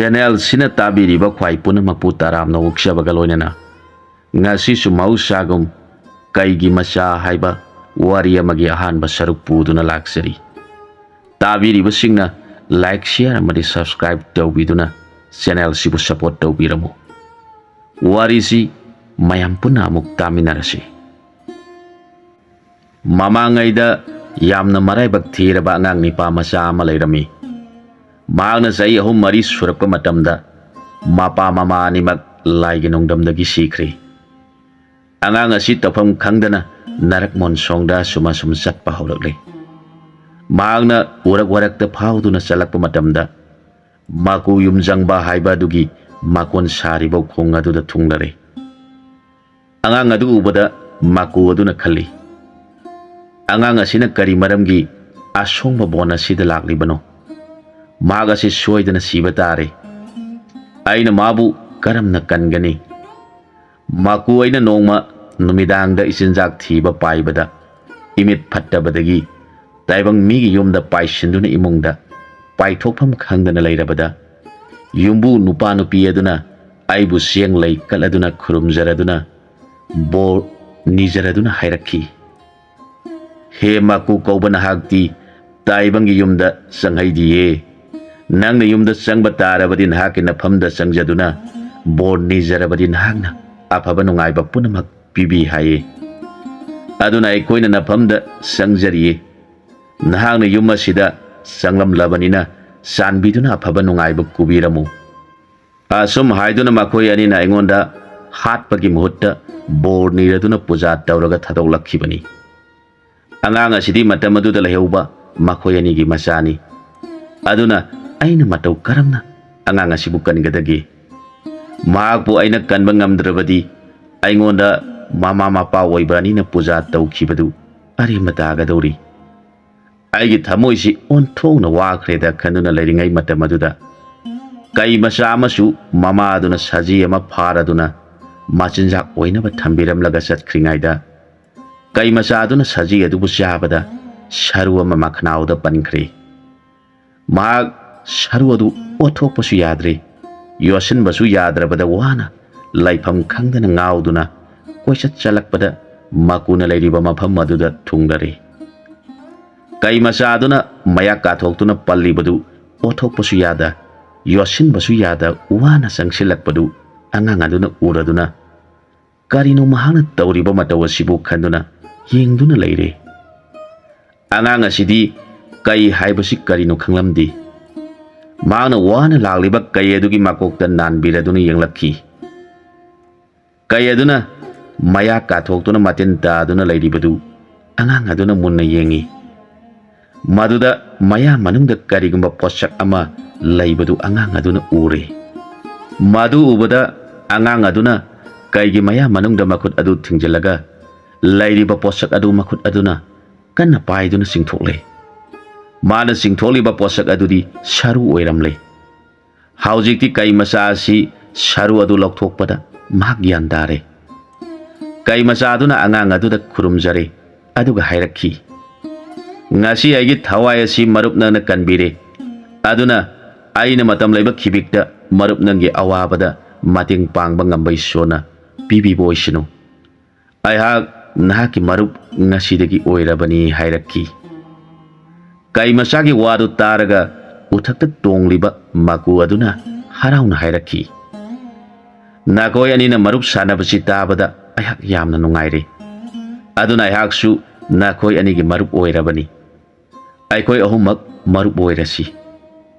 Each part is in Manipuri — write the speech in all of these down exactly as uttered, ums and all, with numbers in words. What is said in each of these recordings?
ꯆꯦꯅꯦꯜꯁꯤꯅ ꯇꯥꯕꯤꯔꯤꯕ ꯈ꯭ꯋꯥꯏ ꯄꯨꯝꯅꯃꯛꯄꯨ ꯇꯔꯥꯝꯅ ꯑꯣꯛꯆꯕꯒ ꯂꯣꯏꯅꯅ ꯉꯁꯤꯁꯨ ꯃꯍꯧꯁꯥꯒꯨꯝ ꯀꯩꯒꯤ ꯃꯆꯥ ꯍꯥꯏꯕ ꯋꯥꯔꯤ ꯑꯃꯒꯤ ꯑꯍꯥꯟꯕ ꯁꯔꯨꯛ ꯄꯨꯗꯨꯅ ꯂꯥꯛꯆꯔꯤ꯫ ꯇꯥꯕꯤꯔꯤꯕꯁꯤꯡꯅ like, share ꯑꯃꯗꯤ subscribe ꯇꯧꯕꯤꯗꯨꯅ ꯆꯦꯅꯦꯜꯁꯤꯕꯨ support ꯇꯧꯕꯤꯔꯝꯃꯨ꯫ ꯋꯥꯔꯤꯁꯤ ꯃꯌꯥꯝ ꯄꯨꯟꯅ ꯑꯃꯨꯛ ꯇꯥꯃꯤꯟꯅꯔꯁꯤ꯫ ꯃꯃꯥꯡꯉꯩꯗ ꯌꯥꯝꯅ ꯃꯔꯥꯏꯕꯛ ꯊꯤꯔꯕ ꯑꯉꯥꯡ ꯅꯤꯄꯥ ꯃꯆꯥ ꯑꯃ ꯂꯩꯔꯝꯃꯤ꯫ ꯃꯍꯥꯛꯅ ꯆꯍꯤ ꯑꯍꯨꯝ ꯃꯔꯤ ꯁꯨꯔꯛꯄ ꯃꯇꯝꯗ ꯃꯄꯥ ꯃꯃꯥ ꯑꯅꯤꯃꯛ ꯂꯥꯏꯒꯤ ꯅꯣꯡꯗꯝꯗꯒꯤ ꯁꯤꯈ꯭ꯔꯦ꯫ ꯑꯉꯥꯡ ꯑꯁꯤ ꯇꯧꯐꯝ ꯈꯪꯗꯅ ꯅꯔꯛ ꯃꯣꯟꯁꯣꯡꯗ ꯑꯁꯨꯝ ꯑꯁꯨꯝ ꯆꯠꯄ ꯍꯧꯔꯛꯂꯦ꯫ ꯃꯍꯥꯛꯅ ꯎꯔꯛ ꯋꯥꯔꯛꯇ ꯐꯥꯎꯗꯨꯅ ꯆꯠꯂꯛꯄ ꯃꯇꯝꯗ ꯃꯀꯨ ꯌꯨꯝꯖꯪꯕ ꯍꯥꯏꯕ ꯑꯗꯨꯒꯤ ꯃꯀꯣꯟ ꯁꯥꯔꯤꯕ ꯎꯈꯣꯡ ꯑꯗꯨꯗ ꯊꯨꯡꯂꯔꯦ꯫ ꯑꯉꯥꯡ ꯑꯗꯨ ꯎꯕꯗ ꯃꯀꯨ ꯑꯗꯨꯅ ꯈꯜꯂꯤ, "ꯑꯉꯥꯡ ꯑꯁꯤꯅ ꯀꯔꯤ ꯃꯔꯝꯒꯤ ꯑꯁꯣꯡꯕ ꯕꯣꯟ ꯑꯁꯤꯗ ꯂꯥꯛꯂꯤꯕꯅꯣ? ꯃꯍꯥꯛ ꯑꯁꯤ ꯁꯣꯏꯗꯅ ꯁꯤꯕ ꯇꯥꯔꯦ꯫ ꯑꯩꯅ ꯃꯥꯕꯨ ꯀꯔꯝꯅ ꯀꯟꯒꯅꯤ?" ꯃꯀꯨ ꯑꯩꯅ ꯅꯣꯡꯃ ꯅꯨꯃꯤꯗꯥꯡꯗ ꯏꯆꯤꯟꯖꯥꯛ ꯊꯤꯕ ꯄꯥꯏꯕꯗ ꯏꯃꯤꯠ ꯐꯠꯇꯕꯗꯒꯤ ꯇꯥꯏꯕꯪ ꯃꯤꯒꯤ ꯌꯨꯝꯗ ꯄꯥꯏꯁꯤꯟꯗꯨꯅ ꯏꯃꯨꯡꯗ ꯄꯥꯏꯊꯣꯛꯐꯝ ꯈꯪꯗꯅ ꯂꯩꯔꯕꯗ ꯌꯨꯝꯕꯨ ꯅꯨꯄꯥ ꯅꯨꯄꯤ ꯑꯗꯨꯅ ꯑꯩꯕꯨ ꯆꯦꯡ ꯂꯩ ꯀꯠꯂꯗꯨꯅ ꯈꯨꯔꯨꯝꯖꯔꯗꯨꯅ ꯕꯣꯔ ꯅꯤꯖꯔꯗꯨꯅ ꯍꯥꯏꯔꯛꯈꯤ, "ꯍꯦ ꯃꯀꯨ ꯀꯧꯕ ꯅꯍꯥꯛꯇꯤ ꯇꯥꯏꯕꯪꯒꯤ ꯌꯨꯝꯗ ꯆꯪꯍꯩꯗꯤꯌꯦ꯫ ꯅꯪꯅ ꯌꯨꯝꯗ ꯆꯪꯕ ꯇꯥꯔꯕꯗꯤ ꯅꯍꯥꯛꯀꯤ ꯅꯐꯝꯗ ꯆꯪꯖꯗꯨꯅ ꯕꯣꯔ ꯅꯤꯖꯔꯕꯗꯤ ꯅꯍꯥꯛꯅ ꯑꯐꯕ ꯅꯨꯡꯉꯥꯏꯕ ꯄꯨꯝꯅꯃꯛ ꯄꯤꯕꯤ ꯍꯥꯏꯌꯦ꯫ ꯑꯗꯨꯅ ꯑꯩꯈꯣꯏꯅ ꯅꯐꯝꯗ ꯆꯪꯖꯔꯤꯌꯦ꯫ ꯅꯍꯥꯛꯅ ꯌꯨꯝ ꯑꯁꯤꯗ ꯆꯪꯂꯝꯂꯕꯅꯤꯅ ꯆꯥꯟꯕꯤꯗꯨꯅ ꯑꯐꯕ ꯅꯨꯡꯉꯥꯏꯕ ꯀꯨꯕꯤꯔꯝꯃꯨ꯫" ꯑꯁꯨꯝ ꯍꯥꯏꯗꯨꯅ ꯃꯈꯣꯏ ꯑꯅꯤꯅ ꯑꯩꯉꯣꯟꯗ ꯍꯥꯠꯄꯒꯤ ꯃꯍꯨꯠꯇ ꯕꯣꯔ ꯅꯤꯔꯗꯨꯅ ꯄꯨꯖꯥ ꯇꯧꯔꯒ ꯊꯥꯗꯣꯛꯂꯛꯈꯤꯕꯅꯤ꯫ ꯑꯉꯥꯡ ꯑꯁꯤꯗꯤ ꯃꯇꯝ ꯑꯗꯨꯗ ꯂꯩꯍꯧꯕ ꯃꯈꯣꯏ ꯑꯅꯤꯒꯤ ꯃꯆꯥꯅꯤ꯫ ꯑꯗꯨꯅ ꯑꯩꯅ ꯃꯇꯧ ꯀꯔꯝꯅ ꯑꯉꯥꯡ ꯑꯁꯤꯕꯨ ꯀꯟꯒꯗꯒꯦ? ꯃꯍꯥꯛꯄꯨ ꯑꯩꯅ ꯀꯟꯕ ꯉꯝꯗ꯭ꯔꯕꯗꯤ ꯑꯩꯉꯣꯟꯗ ꯃꯃꯥ ꯃꯄꯥ ꯑꯣꯏꯕ ꯑꯅꯤꯅ ꯄꯨꯖꯥ ꯇꯧꯈꯤꯕꯗꯨ ꯑꯔꯦꯝꯕ ꯇꯥꯒꯗꯧꯔꯤ꯫ ꯑꯩꯒꯤ ꯊꯃꯣꯏꯁꯤ ꯑꯣꯟꯊꯣꯛꯅ ꯋꯥꯈ꯭ꯔꯦꯗ ꯈꯟꯗꯨꯅ ꯂꯩꯔꯤꯉꯩ ꯃꯇꯝ ꯑꯗꯨꯗ ꯀꯩ ꯃꯆꯥ ꯑꯃꯁꯨ ꯃꯃꯥꯗꯨꯅ ꯁꯖꯤ ꯑꯃ ꯐꯥꯔꯗꯨꯅ ꯃꯆꯤꯟꯖꯥꯛ ꯑꯣꯏꯅꯕ ꯊꯝꯕꯤꯔꯝꯂꯒ ꯆꯠꯈ꯭ꯔꯤꯉꯩꯗ ꯀꯩ ꯃꯆꯥꯗꯨꯅ ꯁꯖꯤ ꯑꯗꯨꯕꯨ ꯆꯥꯕꯗ ꯁꯔꯨ ꯑꯃ ꯃꯈꯅꯥꯎꯗ ꯄꯟꯈ꯭ꯔꯦ꯫ ꯃꯍꯥꯛ ꯁꯔꯨ ꯑꯗꯨ ꯑꯣꯠꯊꯣꯛꯄꯁꯨ ꯌꯥꯗ꯭ꯔꯦ꯫ ꯌꯣꯠꯁꯤꯟꯕꯁꯨ ꯌꯥꯗ꯭ꯔꯕꯗ ꯋꯥꯅ ꯂꯩꯐꯝ ꯈꯪꯗꯅ ꯉꯥꯎꯗꯨꯅ ꯀꯣꯏꯆꯠ ꯆꯠꯂꯛꯄꯗ ꯃꯀꯨꯅ ꯂꯩꯔꯤꯕ ꯃꯐꯝ ꯑꯗꯨꯗ ꯊꯨꯡꯂꯔꯦ꯫ ꯀꯩ ꯃꯆꯥꯗꯨꯅ ꯃꯌꯥ ꯀꯥꯊꯣꯛꯇꯨꯅ ꯄꯜꯂꯤꯕꯗꯨ ꯑꯣꯠꯊꯣꯛꯄꯁꯨ ꯌꯥꯗ, ꯌꯣꯠꯁꯤꯟꯕꯁꯨ ꯌꯥꯗ ꯋꯥꯅ ꯆꯪꯁꯤꯜꯂꯛꯄꯗꯨ ꯑꯉꯥꯡ ꯑꯗꯨꯅ ꯎꯔꯗꯨꯅ ꯀꯔꯤꯅꯣ ꯃꯍꯥꯛꯅ ꯇꯧꯔꯤꯕ ꯃꯇꯧ ꯑꯁꯤꯕꯨ ꯈꯟꯗꯨꯅ ꯌꯦꯡꯗꯨꯅ ꯂꯩꯔꯦ꯫ ꯑꯉꯥꯡ ꯑꯁꯤꯗꯤ ꯀꯩ ꯍꯥꯏꯕꯁꯤ ꯀꯔꯤꯅꯣ ꯈꯪꯂꯝꯗꯦ꯫ ꯃꯍꯥꯛꯅ ꯋꯥꯅ ꯂꯥꯛꯂꯤꯕ ꯀꯩ ꯑꯗꯨꯒꯤ ꯃꯀꯣꯛꯇ ꯅꯥꯟꯕꯤꯔꯗꯨꯅ ꯌꯦꯡꯂꯛꯈꯤ꯫ ꯀꯩ ꯑꯗꯨꯅ ꯃꯌꯥ ꯀꯥꯊꯣꯛꯇꯨꯅ ꯃꯇꯤꯟ ꯇꯥꯗꯨꯅ ꯂꯩꯔꯤꯕꯗꯨ ꯑꯉꯥꯡ ꯑꯗꯨꯅ ꯃꯨꯟꯅ ꯌꯦꯡꯉꯤ꯫ ꯃꯗꯨꯗ ꯃꯌꯥ ꯃꯅꯨꯡꯗ ꯀꯔꯤꯒꯨꯝꯕ ꯄꯣꯠꯁꯛ ꯑꯃ ꯂꯩꯕꯗꯨ ꯑꯉꯥꯡ ꯑꯗꯨꯅ ꯎꯔꯦ꯫ ꯃꯗꯨ ꯎꯕꯗ ꯑꯉꯥꯡ ꯑꯗꯨꯅ ꯀꯩꯒꯤ ꯃꯌꯥ ꯃꯅꯨꯡꯗ ꯃꯈꯨꯠ ꯑꯗꯨ ꯊꯤꯡꯖꯤꯜꯂꯒ ꯂꯩꯔꯤꯕ ꯄꯣꯠꯁꯛ ꯑꯗꯨ ꯃꯈꯨꯠ ꯑꯗꯨꯅ ꯀꯟꯅ ꯄꯥꯏꯗꯨꯅ ꯆꯤꯡꯊꯣꯛꯂꯦ꯫ ꯃꯥꯅ ꯆꯤꯡꯊꯣꯛꯂꯤꯕ ꯄꯣꯠꯁꯛ ꯑꯗꯨꯗꯤ ꯁꯔꯨ ꯑꯣꯏꯔꯝꯂꯦ꯫ ꯍꯧꯖꯤꯛꯇꯤ ꯀꯩ ꯃꯆꯥ ꯑꯁꯤ ꯁꯔꯨ ꯑꯗꯨ ꯂꯧꯊꯣꯛꯄꯗ ꯃꯍꯥꯛ ꯒ꯭ꯌꯥꯟ ꯇꯥꯔꯦ꯫ ꯀꯩ ꯃꯆꯥ ꯑꯗꯨꯅ ꯑꯉꯥꯡ ꯑꯗꯨꯗ ꯈꯨꯔꯨꯝꯖꯔꯦ, ꯑꯗꯨꯒ ꯍꯥꯏꯔꯛꯈꯤ, "ꯉꯁꯤ ꯑꯩꯒꯤ ꯊꯋꯥꯏ ꯑꯁꯤ ꯃꯔꯨꯞ ꯅꯪꯅ ꯀꯟꯕꯤꯔꯦ꯫ ꯑꯗꯨꯅ ꯑꯩꯅ ꯃꯇꯝ ꯂꯩꯕ ꯈꯤꯕꯤꯛꯇ ꯃꯔꯨꯞ ꯅꯪꯒꯤ ꯑꯋꯥꯕꯗ ꯃꯇꯦꯡ ꯄꯥꯡꯕ ꯉꯝꯕ ꯏꯁꯣꯔꯅ ꯄꯤꯕꯤꯕ ꯑꯣꯏꯁꯅꯨ꯫ ꯑꯩꯍꯥꯛ ꯅꯍꯥꯛꯀꯤ ꯃꯔꯨꯞ ꯉꯁꯤꯗꯒꯤ ꯑꯣꯏꯔꯕꯅꯤ" ꯍꯥꯏꯔꯛꯈꯤ꯫ ꯀꯩ ꯃꯆꯥꯒꯤ ꯋꯥꯗꯨ ꯇꯥꯔꯒ ꯎꯊꯛꯇ ꯇꯣꯡꯂꯤꯕ ꯃꯀꯨ ꯑꯗꯨꯅ ꯍꯔꯥꯎꯅ ꯍꯥꯏꯔꯛꯈꯤ, "ꯅꯈꯣꯏ ꯑꯅꯤꯅ ꯃꯔꯨꯞ ꯁꯥꯟꯅꯕꯁꯤ ꯇꯥꯕꯗ ꯑꯩꯍꯥꯛ ꯌꯥꯝꯅ ꯅꯨꯡꯉꯥꯏꯔꯦ꯫ ꯑꯗꯨꯅ ꯑꯩꯍꯥꯛꯁꯨ ꯅꯈꯣꯏ ꯑꯅꯤꯒꯤ ꯃꯔꯨꯞ ꯑꯣꯏꯔꯕꯅꯤ꯫ ꯑꯩꯈꯣꯏ ꯑꯍꯨꯝꯃꯛ ꯃꯔꯨꯞ ꯑꯣꯏꯔꯁꯤ꯫"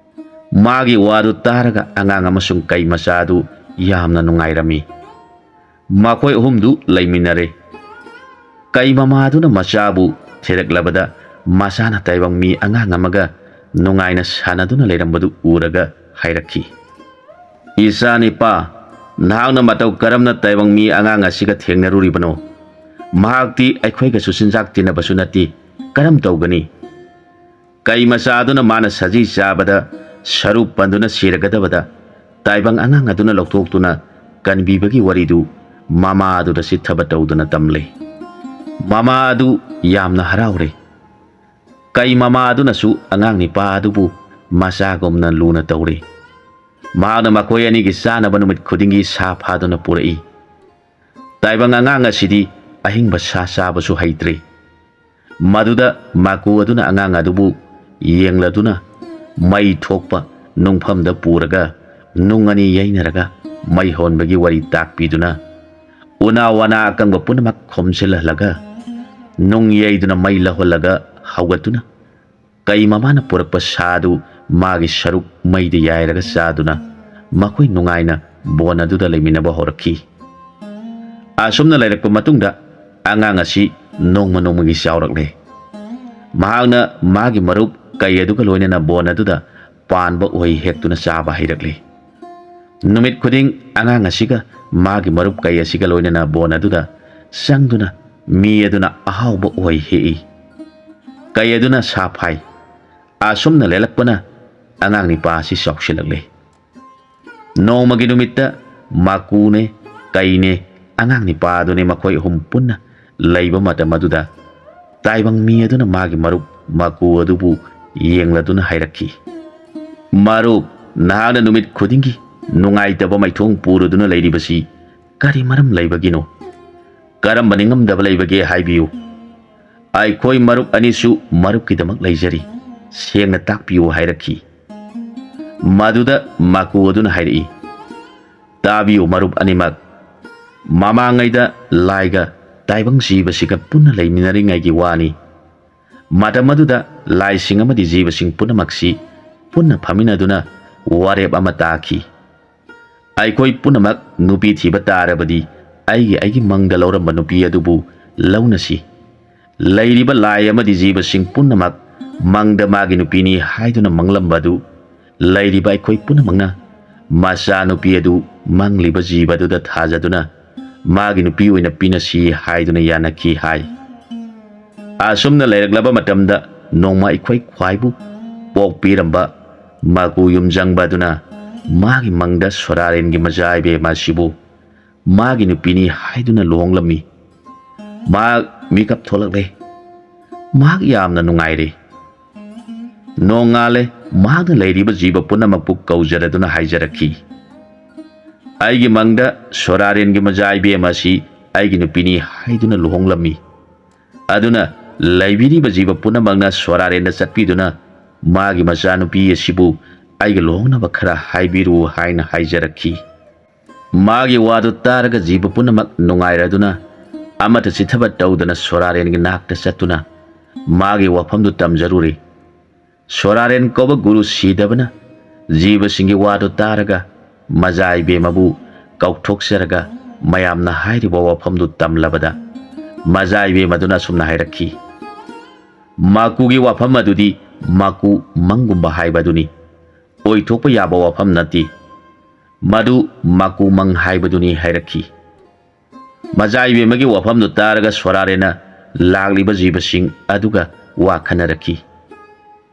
ꯃꯥꯒꯤ ꯋꯥꯗꯨ ꯇꯥꯔꯒ ꯑꯉꯥꯡ ꯑꯃꯁꯨꯡ ꯀꯩ ꯃꯆꯥ ꯑꯗꯨ ꯌꯥꯝꯅ ꯅꯨꯡꯉꯥꯏꯔꯝꯃꯤ꯫ ꯃꯈꯣꯏ ꯑꯍꯨꯝꯗꯨ ꯂꯩꯃꯤꯟꯅꯔꯦ꯫ ꯀꯩ ꯃꯃꯥꯗꯨꯅ ꯃꯆꯥꯕꯨ ꯊꯤꯔꯛꯂꯕꯗ ꯃꯆꯥꯅ ꯇꯥꯏꯕꯪ ꯃꯤ ꯑꯉꯥꯡ ꯑꯃꯒ ꯅꯨꯡꯉꯥꯏꯅ ꯁꯥꯟꯅꯗꯨꯅ ꯂꯩꯔꯝꯕꯗꯨ ꯎꯔꯒ ꯍꯥꯏꯔꯛꯈꯤ, "ꯏꯆꯥ ꯅꯤꯄꯥ, ꯅꯍꯥꯛꯅ ꯃꯇꯧ ꯀꯔꯝꯅ ꯇꯥꯏꯕꯪ ꯃꯤ ꯑꯉꯥꯡ ꯑꯁꯤꯒ ꯊꯦꯡꯅꯔꯨꯔꯤꯕꯅꯣ? ꯃꯍꯥꯛꯇꯤ ꯑꯩꯈꯣꯏꯒꯁꯨ ꯆꯤꯟꯖꯥꯛ ꯇꯤꯟꯅꯕꯁꯨ ꯅꯠꯇꯦ, ꯀꯔꯝ ꯇꯧꯒꯅꯤ?" ꯀꯩ ꯃꯆꯥ ꯑꯗꯨꯅ ꯃꯥꯅ ꯁꯖꯤ ꯆꯥꯕꯗ ꯁꯔꯨ ꯄꯟꯗꯨꯅ ꯁꯤꯔꯒꯗꯕꯗ ꯇꯥꯏꯕꯪ ꯑꯉꯥꯡ ꯑꯗꯨꯅ ꯂꯧꯊꯣꯛꯇꯨꯅ ꯀꯟꯕꯤꯕꯒꯤ ꯋꯥꯔꯤꯗꯨ ꯃꯃꯥ ꯑꯗꯨꯗ ꯆꯤꯠꯊꯕ ꯇꯧꯗꯨꯅ ꯇꯝꯂꯦ꯫ ꯃꯃꯥ ꯑꯗꯨ ꯌꯥꯝꯅ ꯍꯔꯥꯎꯔꯦ꯫ ꯀꯩ ꯃꯃꯥ ꯑꯗꯨꯅꯁꯨ ꯑꯉꯥꯡ ꯅꯤꯄꯥ ꯑꯗꯨꯕꯨ ꯃꯆꯥꯒꯨꯝꯅ ꯂꯨꯅ ꯇꯧꯔꯤ꯫ ꯃꯍꯥꯛꯅ ꯃꯈꯣꯏ ꯑꯅꯤꯒꯤ ꯆꯥꯅꯕ ꯅꯨꯃꯤꯠ ꯈꯨꯗꯤꯡꯒꯤ ꯁꯥ ꯐꯥꯗꯨꯅ ꯄꯨꯔꯛꯏ꯫ ꯇꯥꯏꯕꯪ ꯑꯉꯥꯡ ꯑꯁꯤꯗꯤ ꯑꯍꯤꯡꯕ ꯁꯥ ꯆꯥꯕꯁꯨ ꯍꯩꯇ꯭ꯔꯤ꯫ ꯃꯗꯨꯗ ꯃꯥꯀꯨ ꯑꯗꯨꯅ ꯑꯉꯥꯡ ꯑꯗꯨꯕꯨ ꯌꯦꯡꯂꯗꯨꯅ ꯃꯩ ꯊꯣꯛꯄ ꯅꯨꯡꯐꯝꯗ ꯄꯨꯔꯒ ꯅꯨꯡ ꯑꯅꯤ ꯌꯩꯅꯔꯒ ꯃꯩ ꯍꯧꯍꯟꯕꯒꯤ ꯋꯥꯔꯤ ꯇꯥꯛꯄꯤꯗꯨꯅ, ꯎꯅꯥ ꯋꯥꯅꯥ ꯑꯀꯪꯕ ꯄꯨꯝꯅꯃꯛ ꯈꯣꯝꯖꯤꯜꯍꯜꯂꯒ ꯅꯨꯡ ꯌꯩꯗꯨꯅ ꯃꯩ ꯂꯧꯍꯜꯂꯒ ꯍꯧꯒꯠꯇꯨꯅ, ꯀꯩ ꯃꯃꯥꯅ ꯄꯨꯔꯛꯄ ꯁꯥꯗꯨ ꯃꯥꯒꯤ ꯁꯔꯨꯛ ꯃꯩꯗ ꯌꯥꯏꯔꯒ ꯆꯥꯗꯨꯅ ꯃꯈꯣꯏ ꯅꯨꯡꯉꯥꯏꯅ ꯕꯣꯟ ꯑꯗꯨꯗ ꯂꯩꯃꯤꯟꯅꯕ ꯍꯧꯔꯛꯈꯤ꯫ ꯑꯁꯨꯝꯅ ꯂꯩꯔꯛꯄ ꯃꯇꯨꯡꯗ ꯑꯉꯥꯡ ꯑꯁꯤ ꯅꯣꯡꯃ ꯅꯣꯡꯃꯒꯤ ꯆꯥꯎꯔꯛꯂꯦ꯫ ꯃꯍꯥꯛꯅ ꯃꯥꯒꯤ ꯃꯔꯨꯞ ꯀꯩ ꯑꯗꯨꯒ ꯂꯣꯏꯅꯅ ꯕꯣꯟ ꯑꯗꯨꯗ ꯄꯥꯟꯕ ꯎꯍꯩ ꯍꯦꯛꯇꯨꯅ ꯆꯥꯕ ꯍꯩꯔꯛꯂꯦ꯫ ꯅꯨꯃꯤꯠ ꯈꯨꯗꯤꯡ ꯑꯉꯥꯡ ꯑꯁꯤꯒ ꯃꯥꯒꯤ ꯃꯔꯨꯞ ꯀꯩ ꯑꯁꯤꯒ ꯂꯣꯏꯅꯅ ꯕꯣꯟ ꯑꯗꯨꯗ ꯆꯪꯗꯨꯅ ꯃꯤ ꯑꯗꯨꯅ ꯑꯍꯥꯎꯕ ꯎꯍꯩ ꯍꯦꯛꯏ꯫ ꯀꯩ ꯑꯗꯨꯅ ꯁꯥ ꯐꯥꯏ꯫ ꯑꯁꯨꯝꯅ ꯂꯦꯜꯂꯛꯄꯅ ꯑꯉꯥꯡ ꯅꯤꯄꯥ ꯑꯁꯤ ꯆꯥꯎꯁꯤꯜꯂꯛꯂꯦ꯫ ꯅꯣꯡꯃꯒꯤ ꯅꯨꯃꯤꯠꯇ ꯃꯥꯀꯨꯅꯦ, ꯀꯩꯅꯦ, ꯑꯉꯥꯡ ꯅꯤꯄꯥ ꯑꯗꯨꯅꯦ ꯃꯈꯣꯏ ꯑꯍꯨꯝ ꯄꯨꯟꯅ ꯂꯩꯕ ꯃꯇꯝ ꯑꯗꯨꯗ ꯇꯥꯏꯕꯪ ꯃꯤ ꯑꯗꯨꯅ ꯃꯥꯒꯤ ꯃꯔꯨꯞ ꯃꯥꯀꯨ ꯑꯗꯨꯕꯨ ꯌꯦꯡꯂꯗꯨꯅ ꯍꯥꯏꯔꯛꯈꯤ, "ꯃꯔꯨꯞ, ꯅꯍꯥꯛꯅ ꯅꯨꯃꯤꯠ ꯈꯨꯗꯤꯡꯒꯤ ꯅꯨꯡꯉꯥꯏꯇꯕ ꯃꯥꯏꯊꯣꯡ ꯄꯨꯔꯗꯨꯅ ꯂꯩꯔꯤꯕꯁꯤ ꯀꯔꯤ ꯃꯔꯝ ꯂꯩꯕꯒꯤꯅꯣ? ꯀꯔꯝꯕ ꯅꯤꯡꯉꯝꯗꯕ ꯂꯩꯕꯒꯦ ꯍꯥꯏꯕꯤꯌꯨ꯫ ꯑꯩꯈꯣꯏ ꯃꯔꯨꯞ ꯑꯅꯤꯁꯨ ꯃꯔꯨꯞꯀꯤꯗꯃꯛ ꯂꯩꯖꯔꯤ꯫ ꯁꯦꯡꯅ ꯇꯥꯛꯄꯤꯌꯨ" ꯍꯥꯏꯔꯛꯈꯤ꯫ ꯃꯗꯨꯗ ꯃꯥꯀꯨ ꯑꯗꯨꯅ ꯍꯥꯏꯔꯛꯏ, "ꯇꯥꯕꯤꯌꯨ ꯃꯔꯨꯞ ꯑꯅꯤꯃꯛ꯫ ꯃꯃꯥꯡꯉꯩꯗ ꯂꯥꯏꯒ ꯇꯥꯏꯕꯪ ꯖꯤꯕꯁꯤꯒ ꯄꯨꯟꯅ ꯂꯩꯃꯤꯟꯅꯔꯤꯉꯩꯒꯤ ꯋꯥꯅꯤ꯫ ꯃꯇꯝ ꯑꯗꯨꯗ ꯂꯥꯏꯁꯤꯡ ꯑꯃꯗꯤ ꯖꯤꯕꯁꯤꯡ ꯄꯨꯝꯅꯃꯛꯁꯤ ꯄꯨꯟꯅ ꯐꯝꯃꯤꯟꯅꯗꯨꯅ ꯋꯥꯔꯦꯞ ꯑꯃ ꯇꯥꯈꯤ꯫ ꯑꯩꯈꯣꯏ ꯄꯨꯝꯅꯃꯛ ꯅꯨꯄꯤ ꯊꯤꯕ ꯇꯥꯔꯕꯗꯤ ꯑꯩꯒꯤ ꯑꯩꯒꯤ ꯃꯪꯗ ꯂꯧꯔꯝꯕ ꯅꯨꯄꯤ ꯑꯗꯨꯕꯨ ꯂꯧꯅꯁꯤ꯫ ꯂꯩꯔꯤꯕ ꯂꯥꯏ ꯑꯃꯗꯤ ꯖꯤꯕꯁꯤꯡ ꯄꯨꯝꯅꯃꯛ ꯃꯪꯗ ꯃꯥꯒꯤ ꯅꯨꯄꯤꯅꯤ ꯍꯥꯏꯗꯨꯅ ꯃꯪꯂꯝꯕ ꯑꯗꯨ ꯂꯩꯔꯤꯕ ꯑꯩꯈꯣꯏ ꯄꯨꯝꯅꯃꯛꯅ ꯃꯆꯥꯅꯨꯄꯤ ꯑꯗꯨ ꯃꯪꯂꯤꯕ ꯖꯤꯕ ꯑꯗꯨꯗ ꯊꯥꯖꯗꯨꯅ ꯃꯥꯒꯤ ꯅꯨꯄꯤ ꯑꯣꯏꯅ ꯄꯤꯅꯁꯤ" ꯍꯥꯏꯗꯨꯅ ꯌꯥꯅꯈꯤ ꯍꯥꯏ꯫ ꯑꯁꯨꯝꯅ ꯂꯩꯔꯛꯂꯕ ꯃꯇꯝꯗ ꯅꯣꯡꯃ ꯑꯩꯈꯣꯏ ꯈ꯭ꯋꯥꯏꯕꯨ ꯄꯣꯛꯄꯤꯔꯝꯕ ꯃꯥꯀꯨ ꯌꯨꯝꯖꯪꯕ ꯑꯗꯨꯅ ꯃꯥꯒꯤ ꯃꯪꯗ ꯁꯣꯔꯥꯔꯦꯟꯒꯤ ꯃꯆꯥ ꯏꯕꯦꯝꯃ ꯑꯁꯤꯕꯨ ꯃꯥꯒꯤ ꯅꯨꯄꯤꯅꯤ ꯍꯥꯏꯗꯨꯅ ꯂꯨꯍꯣꯡꯂꯝꯃꯤ꯫ ꯃꯍꯥꯛ ꯃꯤꯀꯞ ꯊꯣꯛꯂꯛꯂꯦ꯫ ꯃꯍꯥꯛ ꯌꯥꯝꯅ ꯅꯨꯡꯉꯥꯏꯔꯦ꯫ ꯅꯣꯡꯉꯥꯜꯂꯦ꯫ ꯃꯍꯥꯛꯅ ꯂꯩꯔꯤꯕ ꯖꯤꯕ ꯄꯨꯝꯅꯃꯛꯄꯨ ꯀꯧꯖꯔꯗꯨꯅ ꯍꯥꯏꯖꯔꯛꯈꯤ, "ꯑꯩꯒꯤ ꯃꯪꯗ ꯁꯣꯔꯥꯔꯦꯟꯒꯤ ꯃꯆꯥ ꯏꯕꯦꯝ ꯑꯁꯤ ꯑꯩꯒꯤ ꯅꯨꯄꯤꯅꯤ ꯍꯥꯏꯗꯨꯅ ꯂꯨꯍꯣꯡꯂꯝꯃꯤ꯫ ꯑꯗꯨꯅ ꯂꯩꯕꯤꯔꯤꯕ ꯖꯤꯕ ꯄꯨꯝꯅꯃꯛꯅ ꯁꯣꯔꯥꯔꯦꯟꯗ ꯆꯠꯄꯤꯗꯨꯅ ꯃꯥꯒꯤ ꯃꯆꯥꯅꯨꯄꯤ ꯑꯁꯤꯕꯨ ꯑꯩꯒ ꯂꯨꯍꯣꯡꯅꯕ ꯈꯔ ꯍꯥꯏꯕꯤꯔꯨ" ꯍꯥꯏꯅ ꯍꯥꯏꯖꯔꯛꯈꯤ꯫ ꯃꯥꯒꯤ ꯋꯥꯗꯨ ꯇꯥꯔꯒ ꯖꯤꯕ ꯄꯨꯝꯅꯃꯛ ꯅꯨꯡꯉꯥꯏꯔꯗꯨꯅ ꯑꯃꯠꯇ ꯆꯤꯠꯊꯕ ꯇꯧꯗꯅ ꯁꯣꯔꯥꯔꯦꯟꯒꯤ ꯅꯥꯛꯇ ꯆꯠꯇꯨꯅ ꯃꯥꯒꯤ ꯋꯥꯐꯝꯗꯨ ꯇꯝꯖꯔꯨꯔꯦ꯫ ꯁꯣꯔꯥꯔꯦꯟ ꯀꯧꯕ ꯒꯨꯔꯨ ꯁꯤꯗꯕꯅ ꯖꯤꯕꯁꯤꯡꯒꯤ ꯋꯥꯗꯨ ꯇꯥꯔꯒ ꯃꯖꯥ ꯏꯕꯦꯝꯃꯕꯨ ꯀꯧꯊꯣꯛꯆꯔꯒ ꯃꯌꯥꯝꯅ ꯍꯥꯏꯔꯤꯕ ꯋꯥꯐꯝꯗꯨ ꯇꯝꯂꯕꯗ ꯃꯖꯥ ꯏꯕꯦꯝꯃꯗꯨꯅ ꯑꯁꯨꯝꯅ ꯍꯥꯏꯔꯛꯈꯤ, "ꯃꯥꯀꯨꯒꯤ ꯋꯥꯐꯝ ꯑꯗꯨꯗꯤ ꯃꯥꯀꯨ ꯃꯪꯒꯨꯝꯕ ꯍꯥꯏꯕ ꯑꯗꯨꯅꯤ꯫ ꯑꯣꯏꯊꯣꯛꯄ ꯌꯥꯕ ꯋꯥꯐꯝ ꯅꯠꯇꯦ꯫ ꯃꯗꯨ ꯃꯥꯀꯨ ꯃꯪ ꯍꯥꯏꯕꯗꯨꯅꯤ" ꯍꯥꯏꯔꯛꯈꯤ꯫ ꯃꯖꯥ ꯏꯕꯦꯝꯃꯒꯤ ꯋꯥꯐꯝꯗꯨ ꯇꯥꯔꯒ ꯁꯣꯔꯥꯔꯦꯟꯅ ꯂꯥꯛꯂꯤꯕ ꯖꯤꯕꯁꯤꯡ ꯑꯗꯨꯒ ꯋꯥ ꯈꯟꯅꯔꯛꯈꯤ꯫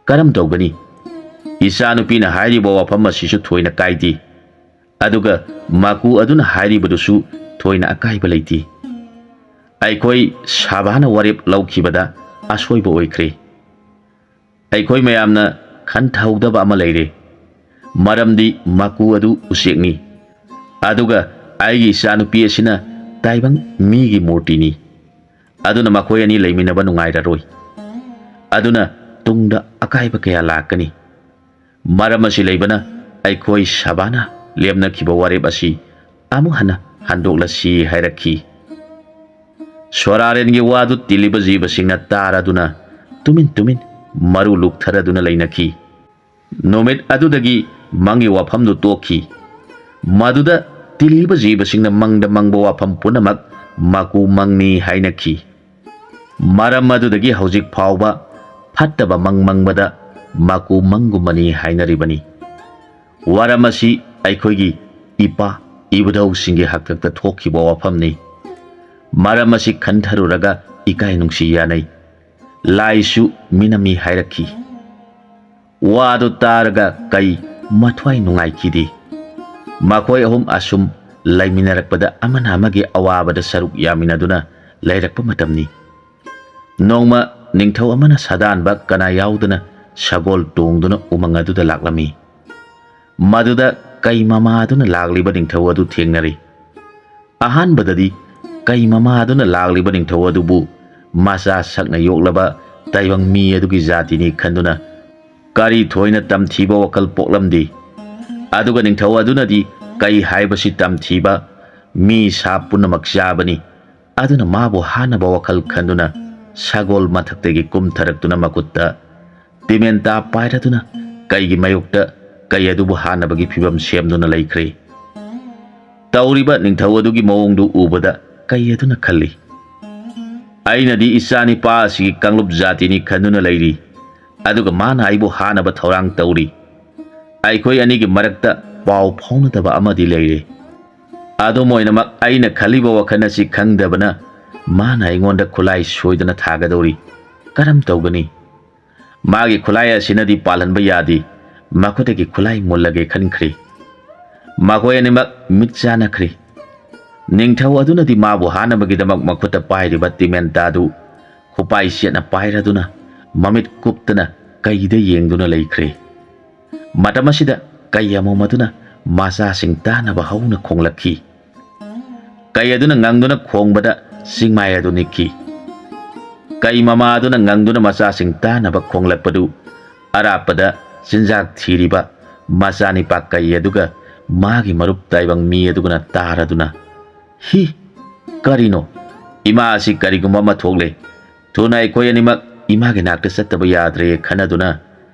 "ꯀꯔꯝ ꯇꯧꯒꯅꯤ? ꯏꯆꯥꯅꯨꯄꯤꯅ ꯍꯥꯏꯔꯤꯕ ꯋꯥꯐꯝ ꯑꯁꯤꯁꯨ ꯊꯣꯏꯅ ꯀꯥꯏꯗꯦ, ꯑꯗꯨꯒ ꯃꯥꯀꯨ ꯑꯗꯨꯅ ꯍꯥꯏꯔꯤꯕꯗꯨꯁꯨ ꯊꯣꯏꯅ ꯑꯀꯥꯏꯕ ꯂꯩꯇꯦ꯫ ꯑꯩꯈꯣꯏ ꯁꯥꯕꯥꯅ ꯋꯥꯔꯦꯞ ꯂꯧꯈꯤꯕꯗ ꯑꯁꯣꯏꯕ ꯑꯣꯏꯈ꯭ꯔꯦ꯫ ꯑꯩꯈꯣꯏ ꯃꯌꯥꯝꯅ ꯈꯟꯊꯍꯧꯗꯕ ꯑꯃ ꯂꯩꯔꯦ꯫ ꯃꯔꯝꯗꯤ ꯃꯥꯀꯨ ꯑꯗꯨ ꯎꯆꯦꯛꯅꯤ, ꯑꯗꯨꯒ ꯑꯩꯒꯤ ꯏꯆꯥꯅꯨꯄꯤ ꯑꯁꯤꯅ ꯇꯥꯏꯕꯪ ꯃꯤꯒꯤ ꯃꯨꯔꯇꯤꯅꯤ꯫ ꯑꯗꯨꯅ ꯃꯈꯣꯏ ꯑꯅꯤ ꯂꯩꯃꯤꯟꯅꯕ ꯅꯨꯡꯉꯥꯏꯔꯔꯣꯏ꯫ ꯑꯗꯨꯅ ꯇꯨꯡꯗ ꯑꯀꯥꯏꯕ ꯀꯌꯥ ꯂꯥꯛꯀꯅꯤ꯫ ꯃꯔꯝ ꯑꯁꯤ ꯂꯩꯕꯅ ꯑꯩꯈꯣꯏ ꯁꯥꯕꯥꯅ ꯂꯦꯞꯅꯈꯤꯕ ꯋꯥꯔꯦꯞ ꯑꯁꯤ ꯑꯃꯨꯛ ꯍꯟꯅ ꯍꯟꯗꯣꯛꯂꯁꯤ" ꯍꯥꯏꯔꯛꯈꯤ꯫ ꯁꯣꯔꯥꯔꯦꯟꯒꯤ ꯋꯥꯗꯨ ꯇꯤꯜꯂꯤꯕ ꯖꯤꯕꯁꯤꯡꯅ ꯇꯥꯔꯗꯨꯅ ꯇꯨꯃꯤꯟ ꯇꯨꯃꯤꯟ ꯃꯔꯨ ꯂꯨꯛꯊꯔꯗꯨꯅ ꯂꯩꯅꯈꯤ꯫ ꯅꯨꯃꯤꯠ ꯑꯗꯨꯗꯒꯤ ꯃꯪꯒꯤ ꯋꯥꯐꯝꯗꯨ ꯇꯣꯛꯈꯤ꯫ ꯃꯗꯨꯗ ꯇꯤꯜꯂꯤꯕ ꯖꯤꯕꯁꯤꯡꯅ ꯃꯪꯗ ꯃꯪꯕ ꯋꯥꯐꯝ ꯄꯨꯝꯅꯃꯛ ꯃꯥꯀꯨ ꯃꯪꯅꯤ ꯍꯥꯏꯅꯈꯤ꯫ ꯃꯔꯝ ꯑꯗꯨꯗꯒꯤ ꯍꯧꯖꯤꯛ ꯐꯥꯎꯕ ꯐꯠꯇꯕ ꯃꯪ ꯃꯪꯕꯗ ꯃꯥꯀꯨ ꯃꯪꯒꯨꯝꯕꯅꯤ ꯍꯥꯏꯅꯔꯤꯕꯅꯤ꯫ ꯋꯥꯔꯝ ꯑꯁꯤ ꯑꯩꯈꯣꯏꯒꯤ ꯏꯄꯥ ꯏꯕꯨꯙꯧꯁꯤꯡꯒꯤ ꯍꯥꯛꯇꯛꯇ ꯊꯣꯛꯈꯤꯕ ꯋꯥꯐꯝꯅꯤ꯫ ꯃꯔꯝ ꯑꯁꯤ ꯈꯟꯊꯔꯨꯔꯒ ꯏꯀꯥꯏ ꯅꯨꯡꯁꯤ ꯌꯥꯅꯩ꯫ ꯂꯥꯏꯁꯨ ꯃꯤꯅꯝꯃꯤ ꯍꯥꯏꯔꯛꯈꯤ꯫ ꯋꯥꯗꯨ ꯇꯥꯔꯒ ꯀꯩ ꯃꯊ꯭ꯋꯥꯏ ꯅꯨꯡꯉꯥꯏꯈꯤꯗꯦ꯫ ꯃꯈꯣꯏ ꯑꯍꯨꯝ ꯑꯁꯨꯝ ꯂꯩꯃꯤꯟꯅꯔꯛꯄꯗ ꯑꯃꯅ ꯑꯃꯒꯤ ꯑꯋꯥꯕꯗ ꯁꯔꯨꯛ ꯌꯥꯃꯤꯟꯅꯗꯨꯅ ꯂꯩꯔꯛꯄ ꯃꯇꯝꯅꯤ꯫ ꯅꯣꯡꯃ ꯅꯤꯡꯊꯧ ꯑꯃꯅ ꯁꯥꯗꯥꯟꯕ ꯀꯅꯥ ꯌꯥꯎꯗꯅ ꯁꯒꯣꯜ ꯇꯣꯡꯗꯨꯅ ꯎꯃꯪ ꯑꯗꯨꯗ ꯂꯥꯛꯂꯝꯃꯤ꯫ ꯃꯗꯨꯗ ꯀꯩ ꯃꯃꯥꯗꯨꯅ ꯂꯥꯛꯂꯤꯕ ꯅꯤꯡꯊꯧ ꯑꯗꯨ ꯊꯦꯡꯅꯔꯦ꯫ ꯑꯍꯥꯟꯕꯗꯗꯤ ꯀꯩ ꯃꯃꯥꯗꯨꯅ ꯂꯥꯛꯂꯤꯕ ꯅꯤꯡꯊꯧ ꯑꯗꯨꯕꯨ ꯃꯆꯥ ꯁꯛꯅ ꯌꯣꯛꯂꯕ ꯇꯥꯏꯕꯪ ꯃꯤ ꯑꯗꯨꯒꯤ ꯖꯥꯇꯤꯅꯤ ꯈꯟꯗꯨꯅ ꯀꯔꯤ ꯊꯣꯏꯅ ꯇꯝꯊꯤꯕ ꯋꯥꯈꯜ ꯄꯣꯛꯂꯝꯗꯦ꯫ ꯑꯗꯨꯒ ꯅꯤꯡꯊꯧ ꯑꯗꯨꯅꯗꯤ ꯀꯩ ꯍꯥꯏꯕꯁꯤ ꯇꯝꯊꯤꯕ ꯃꯤ ꯁꯥ ꯄꯨꯝꯅꯃꯛ ꯆꯥꯕꯅꯤ꯫ ꯑꯗꯨꯅ ꯃꯥꯕꯨ ꯍꯥꯠꯅꯕ ꯋꯥꯈꯜ ꯈꯟꯗꯨꯅ ꯁꯒꯣꯜ ꯃꯊꯛꯇꯒꯤ ꯀꯨꯝꯊꯔꯛꯇꯨꯅ ꯃꯈꯨꯠꯇ ꯇꯤꯃꯦꯟꯇꯥ ꯄꯥꯏꯔꯗꯨꯅ ꯀꯩꯒꯤ ꯃꯥꯌꯣꯛꯇ ꯀꯩ ꯑꯗꯨꯕꯨ ꯍꯥꯠꯅꯕꯒꯤ ꯐꯤꯚꯝ ꯁꯦꯝꯗꯨꯅ ꯂꯩꯈ꯭ꯔꯦ꯫ ꯇꯧꯔꯤꯕ ꯅꯤꯡꯊꯧ ꯑꯗꯨꯒꯤ ꯃꯑꯣꯡꯗꯨ ꯎꯕꯗ ꯀꯩ ꯑꯗꯨꯅ ꯈꯜꯂꯤ, "ꯑꯩꯅꯗꯤ ꯏꯆꯥꯅꯤꯄꯥ ꯑꯁꯤꯒꯤ ꯀꯥꯡꯂꯨꯞ ꯖꯥꯇꯤꯅꯤ ꯈꯟꯗꯨꯅ ꯂꯩꯔꯤ, ꯑꯗꯨꯒ ꯃꯥꯅ ꯑꯩꯕꯨ ꯍꯥꯠꯅꯕ ꯊꯧꯔꯥꯡ ꯇꯧꯔꯤ꯫ ꯑꯩꯈꯣꯏ ꯑꯅꯤꯒꯤ ꯃꯔꯛꯇ ꯄꯥꯎ ꯐꯥꯎꯅꯗꯕ ꯑꯃꯗꯤ ꯂꯩꯔꯦ꯫ ꯑꯗꯨꯝ ꯑꯣꯏꯅꯃꯛ ꯑꯩꯅ ꯈꯜꯂꯤꯕ ꯋꯥꯈꯜ ꯑꯁꯤ ꯈꯪꯗꯕꯅ ꯃꯥꯅ ꯑꯩꯉꯣꯟꯗ ꯈꯨꯠꯂꯥꯏ ꯁꯣꯏꯗꯅ ꯊꯥꯒꯗꯧꯔꯤ꯫ ꯀꯔꯝ ꯇꯧꯒꯅꯤ?" ꯃꯥꯒꯤ ꯈꯨꯠꯂꯥꯏ ꯑꯁꯤꯅꯗꯤ ꯄꯥꯜꯍꯟꯕ ꯌꯥꯗꯦ꯫ ꯃꯈꯨꯠꯇꯒꯤ ꯈꯨꯠꯂꯥꯏ ꯃꯨꯜꯂꯒꯦ ꯈꯟꯈ꯭ꯔꯦ꯫ ꯃꯈꯣꯏ ꯑꯅꯤꯃꯛ ꯃꯤꯠ ꯆꯥꯟꯅꯈ꯭ꯔꯦ꯫ ꯅꯤꯡꯊꯧ ꯑꯗꯨꯅꯗꯤ ꯃꯥꯕꯨ ꯍꯥꯠꯅꯕꯒꯤꯗꯃꯛ ꯃꯈꯨꯠꯇ ꯄꯥꯏꯔꯤꯕ ꯇꯤꯃꯦꯟꯇꯥꯗꯨ ꯈꯨꯄꯥꯏ ꯆꯦꯠꯅ ꯄꯥꯏꯔꯗꯨꯅ ꯃꯃꯤꯠ ꯀꯨꯞꯇꯅ ꯀꯩꯗ ꯌꯦꯡꯗꯨꯅ ꯂꯩꯈ꯭ꯔꯦ꯫ ꯃꯇꯝ ꯑꯁꯤꯗ ꯀꯩ ꯑꯃꯣꯝ ꯑꯗꯨꯅ ꯃꯆꯥꯁꯤꯡ ꯇꯥꯅꯕ ꯍꯧꯅ ꯈꯣꯡꯂꯛꯈꯤ꯫ ꯀꯩ ꯑꯗꯨꯅ ꯉꯪꯗꯨꯅ ꯈꯣꯡꯕꯗ ꯆꯤꯡꯃꯥꯏ ꯑꯗꯨ ꯅꯤꯛꯈꯤ꯫ ꯀꯩ ꯃꯃꯥ ꯑꯗꯨꯅ ꯉꯪꯗꯨꯅ ꯃꯆꯥꯁꯤꯡ ꯇꯥꯅꯕ ꯈꯣꯡꯂꯛꯄꯗꯨ ꯑꯔꯥꯞꯄꯗ ꯆꯤꯟꯖꯥꯛ ꯊꯤꯔꯤꯕ ꯃꯆꯥꯅꯤꯄꯥ ꯀꯩ ꯑꯗꯨꯒ ꯃꯥꯒꯤ ꯃꯔꯨꯞ ꯇꯥꯏꯕꯪ ꯃꯤ ꯑꯗꯨꯒꯅ ꯇꯥꯔꯗꯨꯅ, "ꯍꯤ! ꯀꯔꯤꯅꯣ? ꯏꯃꯥ ꯑꯁꯤ ꯀꯔꯤꯒꯨꯝꯕ ꯑꯃ ꯊꯣꯛꯂꯦ꯫ ꯊꯨꯅ ꯑꯩꯈꯣꯏ ꯑꯅꯤꯃꯛ ꯏꯃꯥꯒꯤ ꯅꯥꯛꯇ ꯆꯠꯇꯕ ꯌꯥꯗ꯭ꯔꯦ" ꯈꯟꯅꯗꯨꯅ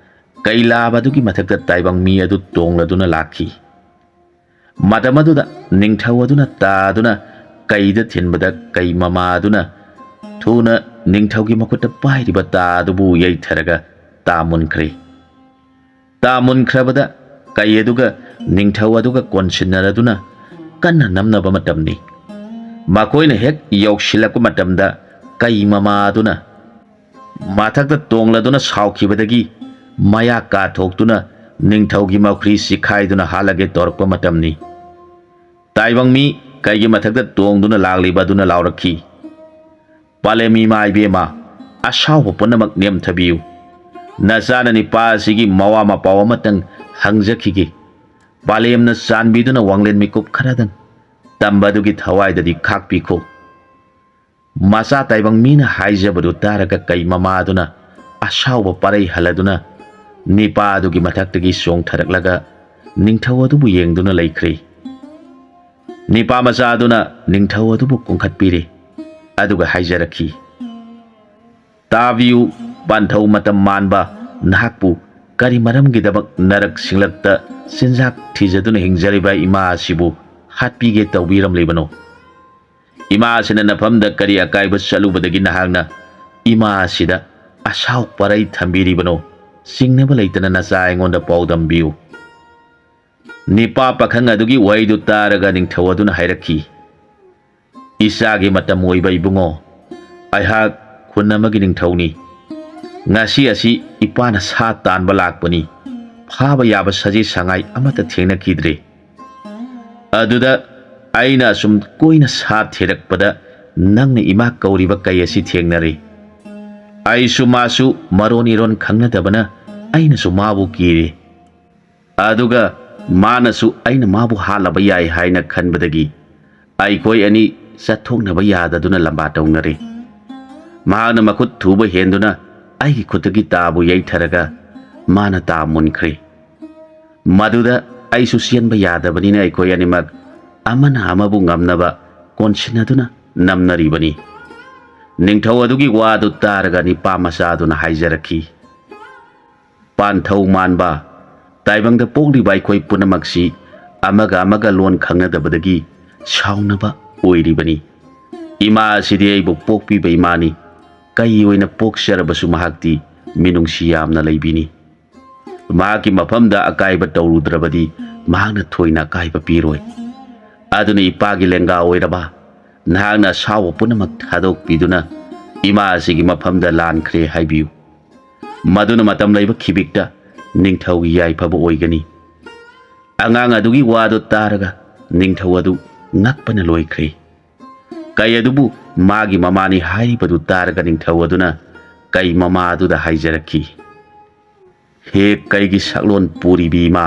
ꯀꯩ ꯂꯥꯕ ꯑꯗꯨꯒꯤ ꯃꯊꯛꯇ ꯇꯥꯏꯕꯪ ꯃꯤ ꯑꯗꯨ ꯇꯣꯡꯂꯗꯨꯅ ꯂꯥꯛꯈꯤ꯫ ꯃꯇꯝ ꯑꯗꯨꯗ ꯅꯤꯡꯊꯧ ꯑꯗꯨꯅ ꯇꯥ ꯑꯗꯨꯅ ꯀꯩꯗ ꯊꯤꯟꯕꯗ ꯀꯩ ꯃꯃꯥ ꯑꯗꯨꯅ ꯊꯨꯅ ꯅꯤꯡꯊꯧꯒꯤ ꯃꯈꯨꯠꯇ ꯄꯥꯏꯔꯤꯕ ꯇꯥ ꯑꯗꯨꯕꯨ ꯌꯩꯊꯔꯒ ꯇꯥ ꯃꯨꯟꯈ꯭ꯔꯦ꯫ ꯇꯥ ꯃꯨꯟꯈ꯭ꯔꯕꯗ ꯀꯩ ꯑꯗꯨꯒ ꯅꯤꯡꯊꯧ ꯑꯗꯨꯒ ꯀꯣꯟꯁꯤꯟꯅꯔꯗꯨꯅ ꯀꯟꯅ ꯅꯝꯅꯕ ꯃꯇꯝꯅꯤ꯫ ꯃꯈꯣꯏꯅ ꯍꯦꯛ ꯌꯧꯁꯤꯜꯂꯛꯄ ꯃꯇꯝꯗ ꯀꯩ ꯃꯃꯥ ꯑꯗꯨꯅ ꯃꯊꯛꯇ ꯇꯣꯡꯂꯗꯨꯅ ꯁꯥꯎꯈꯤꯕꯗꯒꯤ ꯃꯌꯥ ꯀꯥꯊꯣꯛꯇꯨꯅ ꯅꯤꯡꯊꯧꯒꯤ ꯃꯈꯨꯔꯤ ꯆꯤꯈꯥꯏꯗꯨꯅ ꯍꯥꯠꯂꯒꯦ ꯇꯧꯔꯛꯄ ꯃꯇꯝꯅꯤ꯫ ꯇꯥꯏꯕꯪ ꯃꯤ ꯀꯩꯒꯤ ꯃꯊꯛꯇ ꯇꯣꯡꯗꯨꯅ ꯂꯥꯛꯂꯤꯕ ꯑꯗꯨꯅ ꯂꯥꯎꯔꯛꯈꯤ, "ꯄꯥꯂꯦꯝ ꯏꯃꯥ ꯏꯕꯦꯝꯃ, ꯑꯁꯥꯎꯕ ꯄꯨꯝꯅꯃꯛ ꯅꯦꯝꯊꯕꯤꯌꯨ꯫ ꯅꯆꯥꯅ ꯅꯤꯄꯥ ꯑꯁꯤꯒꯤ ꯃꯋꯥ ꯃꯄꯥꯎ ꯑꯃꯇꯪ ꯍꯪꯖꯈꯤꯒꯦ꯫ ꯄꯥꯂꯦꯝꯅ ꯆꯥꯟꯕꯤꯗꯨꯅ ꯋꯥꯡꯂꯦꯟ ꯃꯤꯀꯨꯞ ꯈꯔꯗꯪ ꯇꯝꯕ ꯑꯗꯨꯒꯤ ꯊꯋꯥꯏꯗꯗꯤ ꯈꯥꯛꯄꯤꯈꯣ꯫ ꯃꯆꯥ ꯇꯥꯏꯕꯪ ꯃꯤꯅ ꯍꯥꯏꯖꯕꯗꯨ ꯇꯥꯔꯒ ꯀꯩ ꯃꯃꯥꯗꯨꯅ ꯑꯁꯥꯎꯕ ꯄꯔꯩ ꯍꯜꯂꯗꯨꯅ ꯅꯤꯄꯥ ꯑꯗꯨꯒꯤ ꯃꯊꯛꯇꯒꯤ ꯆꯣꯡꯊꯔꯛꯂꯒ ꯅꯤꯡꯊꯧ ꯑꯗꯨꯕꯨ ꯌꯦꯡꯗꯨꯅ ꯂꯩꯈ꯭ꯔꯦ꯫ ꯅꯤꯄꯥ ꯃꯆꯥ ꯑꯗꯨꯅ ꯅꯤꯡꯊꯧ ꯑꯗꯨꯕꯨ ꯀꯣꯟꯈꯠꯄꯤꯔꯦ꯫ ꯑꯗꯨꯒ ꯍꯥꯏꯖꯔꯛꯈꯤ, "ꯇꯥꯕꯤꯌꯨ, ꯄꯥꯟꯊꯧ ꯃꯇꯝ ꯃꯥꯟꯕ, ꯅꯍꯥꯛꯄꯨ ꯀꯔꯤ ꯃꯔꯝꯒꯤꯗꯃꯛ ꯅꯔꯛ ꯁꯤꯡꯂꯛꯇ ꯆꯤꯟꯖꯥꯛ ꯊꯤꯖꯗꯨꯅ ꯍꯤꯡꯖꯔꯤꯕ ꯏꯃꯥ ꯑꯁꯤꯕꯨ ꯍꯥꯠꯄꯤꯒꯦ ꯇꯧꯕꯤꯔꯝꯂꯤꯕꯅꯣ? ꯏꯃꯥ ꯑꯁꯤꯅ ꯅꯐꯝꯗ ꯀꯔꯤ ꯑꯀꯥꯏꯕ ꯆꯠꯂꯨꯕꯗꯒꯤ ꯅꯍꯥꯛꯅ ꯏꯃꯥ ꯑꯁꯤꯗ ꯑꯁꯥꯎ ꯄꯔꯩ ꯊꯝꯕꯤꯔꯤꯕꯅꯣ? ꯆꯤꯡꯅꯕ ꯂꯩꯇꯅ ꯅꯆꯥ ꯑꯩꯉꯣꯟꯗ ꯄꯥꯎꯗꯝꯕꯤꯌꯨ꯫" ꯅꯤꯄꯥ ꯄꯥꯈꯪ ꯑꯗꯨꯒꯤ ꯋꯥꯍꯩꯗꯨ ꯇꯥꯔꯒ ꯅꯤꯡꯊꯧ ꯑꯗꯨꯅ ꯍꯥꯏꯔꯛꯈꯤ, "ꯏꯆꯥꯒꯤ ꯃꯇꯝ ꯑꯣꯏꯕ ꯏꯕꯨꯡꯉꯣ, ꯑꯩꯍꯥꯛ ꯈꯨꯟ ꯑꯃꯒꯤ ꯅꯤꯡꯊꯧꯅꯤ꯫ ꯉꯁꯤ ꯑꯁꯤ ꯏꯄꯥꯅ ꯁꯥ ꯇꯥꯟꯕ ꯂꯥꯛꯄꯅꯤ꯫ ꯐꯥꯕ ꯌꯥꯕ ꯁꯖꯤ ꯁꯉꯥꯏ ꯑꯃꯠꯇ ꯊꯦꯡꯅꯈꯤꯗ꯭ꯔꯦ꯫ ꯑꯗꯨꯗ ꯑꯩꯅ ꯑꯁꯨꯝ ꯀꯣꯏꯅ ꯁꯥ ꯊꯤꯔꯛꯄꯗ ꯅꯪꯅ ꯏꯃꯥ ꯀꯧꯔꯤꯕ ꯀꯩ ꯑꯁꯤ ꯊꯦꯡꯅꯔꯦ꯫ ꯑꯩꯁꯨ ꯃꯥꯁꯨ ꯃꯔꯣꯟ ꯏꯔꯣꯟ ꯈꯪꯅꯗꯕꯅ ꯑꯩꯅꯁꯨ ꯃꯥꯕꯨ ꯀꯤꯔꯦ꯫ ꯑꯗꯨꯒ ꯃꯥꯅꯁꯨ ꯑꯩꯅ ꯃꯥꯕꯨ ꯍꯥꯠꯂꯕ ꯌꯥꯏ ꯍꯥꯏꯅ ꯈꯟꯕꯗꯒꯤ ꯑꯩꯈꯣꯏ ꯑꯅꯤ ꯆꯠꯊꯣꯛꯅꯕ ꯌꯥꯗꯗꯨꯅ ꯂꯝꯕꯥ ꯇꯧꯅꯔꯦ꯫ ꯃꯍꯥꯛꯅ ꯃꯈꯨꯠ ꯊꯨꯕ ꯍꯦꯟꯗꯨꯅ ꯑꯩꯒꯤ ꯈꯨꯠꯇꯒꯤ ꯇꯥꯕꯨ ꯌꯩꯊꯔꯒ ꯃꯥꯅ ꯇꯥ ꯃꯨꯟꯈ꯭ꯔꯦ꯫ ꯃꯗꯨꯗ ꯑꯩꯁꯨ ꯆꯦꯟꯕ ꯌꯥꯗꯕꯅꯤꯅ ꯑꯩꯈꯣꯏ ꯑꯅꯤꯃꯛ ꯑꯃꯅ ꯑꯃꯕꯨ ꯉꯝꯅꯕ ꯀꯣꯟꯁꯤꯟꯅꯗꯨꯅ ꯅꯝꯅꯔꯤꯕꯅꯤ꯫" ꯅꯤꯡꯊꯧ ꯑꯗꯨꯒꯤ ꯋꯥꯗꯨ ꯇꯥꯔꯒ ꯅꯤꯄꯥ ꯃꯆꯥꯗꯨꯅ ꯍꯥꯏꯖꯔꯛꯈꯤ, "ꯄꯥꯟꯊꯧ ꯃꯥꯟꯕ, ꯇꯥꯏꯕꯪꯗ ꯄꯣꯛꯂꯤꯕ ꯑꯩꯈꯣꯏ ꯄꯨꯝꯅꯃꯛꯁꯤ ꯑꯃꯒ ꯑꯃꯒ ꯂꯣꯟ ꯈꯪꯅꯗꯕꯗꯒꯤ ꯁꯥꯎꯅꯕ ꯑꯣꯏꯔꯤꯕꯅꯤ꯫ ꯏꯃꯥ ꯑꯁꯤꯗꯤ ꯑꯩꯕꯨ ꯄꯣꯛꯄꯤꯕ ꯏꯃꯥꯅꯤ꯫ ꯀꯩ ꯑꯣꯏꯅ ꯄꯣꯛꯆꯔꯕꯁꯨ ꯃꯍꯥꯛꯇꯤ ꯃꯤꯅꯨꯡꯁꯤ ꯌꯥꯝꯅ ꯂꯩꯕꯤꯅꯤ꯫ ꯃꯍꯥꯛꯀꯤ ꯃꯐꯝꯗ ꯑꯀꯥꯏꯕ ꯇꯧꯔꯨꯗ꯭ꯔꯕꯗꯤ ꯃꯍꯥꯛꯅ ꯊꯣꯏꯅ ꯑꯀꯥꯏꯕ ꯄꯤꯔꯣꯏ꯫ ꯑꯗꯨꯅ ꯏꯄꯥꯒꯤ ꯂꯦꯡꯒꯥ ꯑꯣꯏꯔꯕ ꯅꯍꯥꯛꯅ ꯑꯁꯥꯎꯕ ꯄꯨꯝꯅꯃꯛ ꯊꯥꯗꯣꯛꯄꯤꯗꯨꯅ ꯏꯃꯥ ꯑꯁꯤꯒꯤ ꯃꯐꯝꯗ ꯂꯥꯟꯈ꯭ꯔꯦ ꯍꯥꯏꯕꯤꯌꯨ꯫ ꯃꯗꯨꯅ ꯃꯇꯝ ꯂꯩꯕ ꯈꯤꯕꯤꯛꯇ ꯅꯤꯡꯊꯧꯒꯤ ꯌꯥꯏꯐꯕ ꯑꯣꯏꯒꯅꯤ꯫" ꯑꯉꯥꯡ ꯑꯗꯨꯒꯤ ꯋꯥꯗꯨ ꯇꯥꯔꯒ ꯅꯤꯡꯊꯧ ꯑꯗꯨ ꯉꯛꯄꯅ ꯂꯣꯏꯈ꯭ꯔꯦ꯫ ꯀꯩ ꯑꯗꯨꯕꯨ ꯃꯥꯒꯤ ꯃꯃꯥꯅꯤ ꯍꯥꯏꯔꯤꯕꯗꯨ ꯇꯥꯔꯒ ꯅꯤꯡꯊꯧ ꯑꯗꯨꯅ ꯀꯩ ꯃꯃꯥ ꯑꯗꯨꯗ ꯍꯥꯏꯖꯔꯛꯈꯤ, "ꯍꯦ, ꯀꯩꯒꯤ ꯁꯛꯂꯣꯟ ꯄꯨꯔꯤꯕꯤ ꯏꯃꯥ?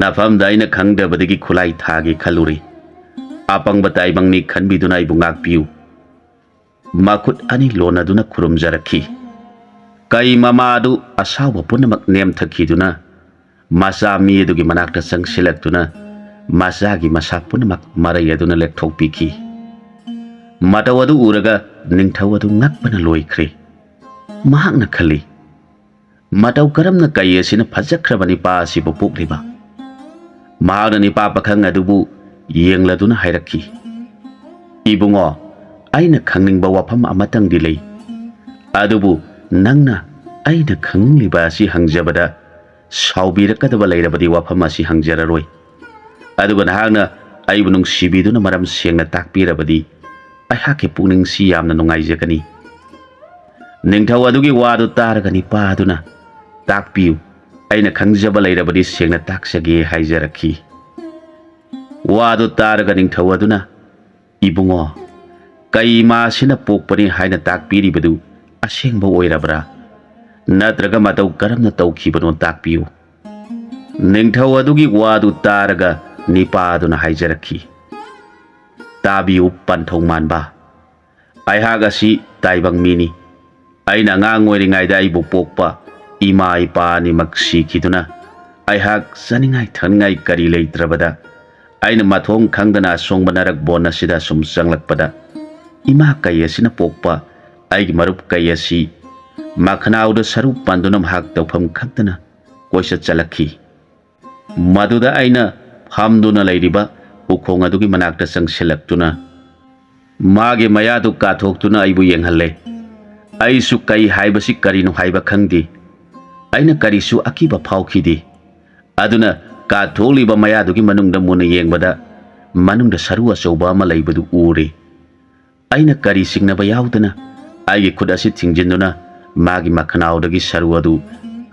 ꯅꯐꯝꯗ ꯑꯩꯅ ꯈꯪꯗꯕꯗꯒꯤ ꯈꯨꯠꯂꯥꯏ ꯊꯥꯒꯦ ꯈꯜꯂꯨꯔꯦ꯫ ꯑꯄꯪꯕ ꯇꯥꯏꯕꯪꯅꯤ ꯈꯟꯕꯤꯗꯨꯅ ꯑꯩꯕꯨ ꯉꯥꯛꯄꯤꯌꯨ꯫" ꯃꯈꯨꯠ ꯑꯅꯤ ꯂꯣꯟꯅꯗꯨꯅ ꯈꯨꯔꯨꯝꯖꯔꯛꯈꯤ꯫ ꯀꯩ ꯃꯃꯥ ꯑꯗꯨ ꯑꯁꯥꯎꯕ ꯄꯨꯝꯅꯃꯛ ꯅꯦꯝꯊꯈꯤꯗꯨꯅ ꯃꯆꯥ ꯃꯤ ꯑꯗꯨꯒꯤ ꯃꯅꯥꯛꯇ ꯆꯪꯁꯤꯜꯂꯛꯇꯨꯅ ꯃꯆꯥꯒꯤ ꯃꯁꯥ ꯄꯨꯝꯅꯃꯛ ꯃꯔꯩ ꯑꯗꯨꯅ ꯂꯦꯛꯊꯣꯛꯄꯤꯈꯤ꯫ ꯃꯇꯧ ꯑꯗꯨ ꯎꯔꯒ ꯅꯤꯡꯊꯧ ꯑꯗꯨ ꯉꯛꯄꯅ ꯂꯣꯏꯈ꯭ꯔꯦ꯫ ꯃꯍꯥꯛꯅ ꯈꯜꯂꯤ, "ꯃꯇꯧ ꯀꯔꯝꯅ ꯀꯩ ꯑꯁꯤꯅ ꯐꯖꯈ꯭ꯔꯕ ꯅꯤꯄꯥ ꯑꯁꯤꯕꯨ ꯄꯣꯛꯂꯤꯕ?" ꯃꯍꯥꯛꯅ ꯅꯤꯄꯥ ꯄꯥꯈꯪ ꯑꯗꯨꯕꯨ ꯌꯦꯡꯂꯗꯨꯅ ꯍꯥꯏꯔꯛꯈꯤ, "ꯏꯕꯨꯡꯉꯣ, ꯑꯩꯅ ꯈꯪꯅꯤꯡꯕ ꯋꯥꯐꯝ ꯑꯃꯇꯪꯗꯤ ꯂꯩ꯫ ꯑꯗꯨꯕꯨ ꯅꯪꯅ ꯑꯩꯅ ꯈꯪꯅꯤꯡꯂꯤꯕ ꯑꯁꯤ ꯍꯪꯖꯕꯗ ꯁꯥꯎꯕꯤꯔꯛꯀꯗꯕ ꯂꯩꯔꯕꯗꯤ ꯋꯥꯐꯝ ꯑꯁꯤ ꯍꯪꯖꯔꯔꯣꯏ꯫ ꯑꯗꯨꯒ ꯅꯍꯥꯛꯅ ꯑꯩꯕꯨ ꯅꯨꯡꯁꯤꯕꯤꯗꯨꯅ ꯃꯔꯝ ꯁꯦꯡꯅ ꯇꯥꯛꯄꯤꯔꯕꯗꯤ ꯑꯩꯍꯥꯛꯀꯤ ꯄꯨꯛꯅꯤꯡꯁꯤ ꯌꯥꯝꯅ ꯅꯨꯡꯉꯥꯏꯖꯒꯅꯤ꯫" ꯅꯤꯡꯊꯧ ꯑꯗꯨꯒꯤ ꯋꯥꯗꯨ ꯇꯥꯔꯒ ꯅꯤꯄꯥ ꯑꯗꯨꯅ, "ꯇꯥꯛꯄꯤꯌꯨ, ꯑꯩꯅ ꯈꯪꯖꯕ ꯂꯩꯔꯕꯗꯤ ꯁꯦꯡꯅ ꯇꯥꯛꯆꯒꯦ" ꯍꯥꯏꯖꯔꯛꯈꯤ꯫ ꯋꯥꯗꯨ ꯇꯥꯔꯒ ꯅꯤꯡꯊꯧ ꯑꯗꯨꯅ, "ꯏꯕꯨꯡꯉꯣ, ꯀꯩ ꯏꯃꯥꯁꯤꯅ ꯄꯣꯛꯄꯅꯤ ꯍꯥꯏꯅ ꯇꯥꯛꯄꯤꯔꯤꯕꯗꯨ ꯑꯁꯦꯡꯕ ꯑꯣꯏꯔꯕ꯭ꯔꯥ? ꯅꯠꯇ꯭ꯔꯒ ꯃꯇꯧ ꯀꯔꯝꯅ ꯇꯧꯈꯤꯕꯅꯣ ꯇꯥꯛꯄꯤꯌꯨ꯫" ꯅꯤꯡꯊꯧ ꯑꯗꯨꯒꯤ ꯋꯥꯗꯨ ꯇꯥꯔꯒ ꯅꯤꯄꯥ ꯑꯗꯨꯅ ꯍꯥꯏꯖꯔꯛꯈꯤ, "ꯇꯥꯕꯤꯌꯨ ꯄꯟꯊꯧ ꯃꯥꯟꯕ, ꯑꯩꯍꯥꯛ ꯑꯁꯤ ꯇꯥꯏꯕꯪ ꯃꯤꯅꯤ꯫ ꯑꯩꯅ ꯑꯉꯥꯡ ꯑꯣꯏꯔꯤꯉꯩꯗ ꯑꯩꯕꯨ ꯄꯣꯛꯄ ꯏꯃꯥ ꯏꯄꯥ ꯑꯅꯤꯃꯛ ꯁꯤꯈꯤꯗꯨꯅ ꯑꯩꯍꯥꯛ ꯆꯥꯅꯤꯡꯉꯥꯏ ꯊꯛꯅꯤꯡꯉꯥꯏ ꯀꯔꯤ ꯂꯩꯇ꯭ꯔꯕꯗ ꯑꯩꯅ ꯃꯊꯣꯡ ꯈꯪꯗꯅ ꯑꯁꯣꯡꯕ ꯅꯔꯛ ꯕꯣꯟ ꯑꯁꯤꯗ ꯁꯨꯝ ꯆꯪꯂꯛꯄꯗ ꯏꯃꯥ ꯀꯩ ꯑꯁꯤꯅ ꯄꯣꯛꯄ ꯑꯩꯒꯤ ꯃꯔꯨꯞ ꯀꯩ ꯑꯁꯤ ꯃꯈꯅꯥꯎꯗ ꯁꯔꯨ ꯄꯟꯗꯨꯅ ꯃꯍꯥꯛ ꯇꯧꯐꯝ ꯈꯪꯗꯅ ꯀꯣꯏꯆꯠ ꯆꯠꯂꯛꯈꯤ꯫ ꯃꯗꯨꯗ ꯑꯩꯅ ꯐꯝꯗꯨꯅ ꯂꯩꯔꯤꯕ ꯎꯈꯣꯡ ꯑꯗꯨꯒꯤ ꯃꯅꯥꯛꯇ ꯆꯪꯁꯤꯜꯂꯛꯇꯨꯅ ꯃꯥꯒꯤ ꯃꯌꯥꯗꯨ ꯀꯥꯊꯣꯛꯇꯨꯅ ꯑꯩꯕꯨ ꯌꯦꯡꯍꯜꯂꯦ꯫ ꯑꯩꯁꯨ ꯀꯩ ꯍꯥꯏꯕꯁꯤ ꯀꯔꯤꯅꯣ ꯍꯥꯏꯕ ꯈꯪꯗꯦ꯫ ꯑꯩꯅ ꯀꯔꯤꯁꯨ ꯑꯀꯤꯕ ꯐꯥꯎꯈꯤꯗꯦ꯫ ꯑꯗꯨꯅ ꯀꯥꯊꯣꯛꯂꯤꯕ ꯃꯌꯥꯗꯨꯒꯤ ꯃꯅꯨꯡꯗ ꯃꯨꯟꯅ ꯌꯦꯡꯕꯗ ꯃꯅꯨꯡꯗ ꯁꯔꯨ ꯑꯆꯧꯕ ꯑꯃ ꯂꯩꯕꯗꯨ ꯎꯔꯦ꯫ ꯑꯩꯅ ꯀꯔꯤ ꯆꯤꯡꯅꯕ ꯌꯥꯎꯗꯅ ꯑꯩꯒꯤ ꯈꯨꯠ ꯑꯁꯤ ꯊꯤꯡꯖꯤꯟꯗꯨꯅ ꯃꯥꯒꯤ ꯃꯈꯅꯥꯎꯗꯒꯤ ꯁꯔꯨ ꯑꯗꯨ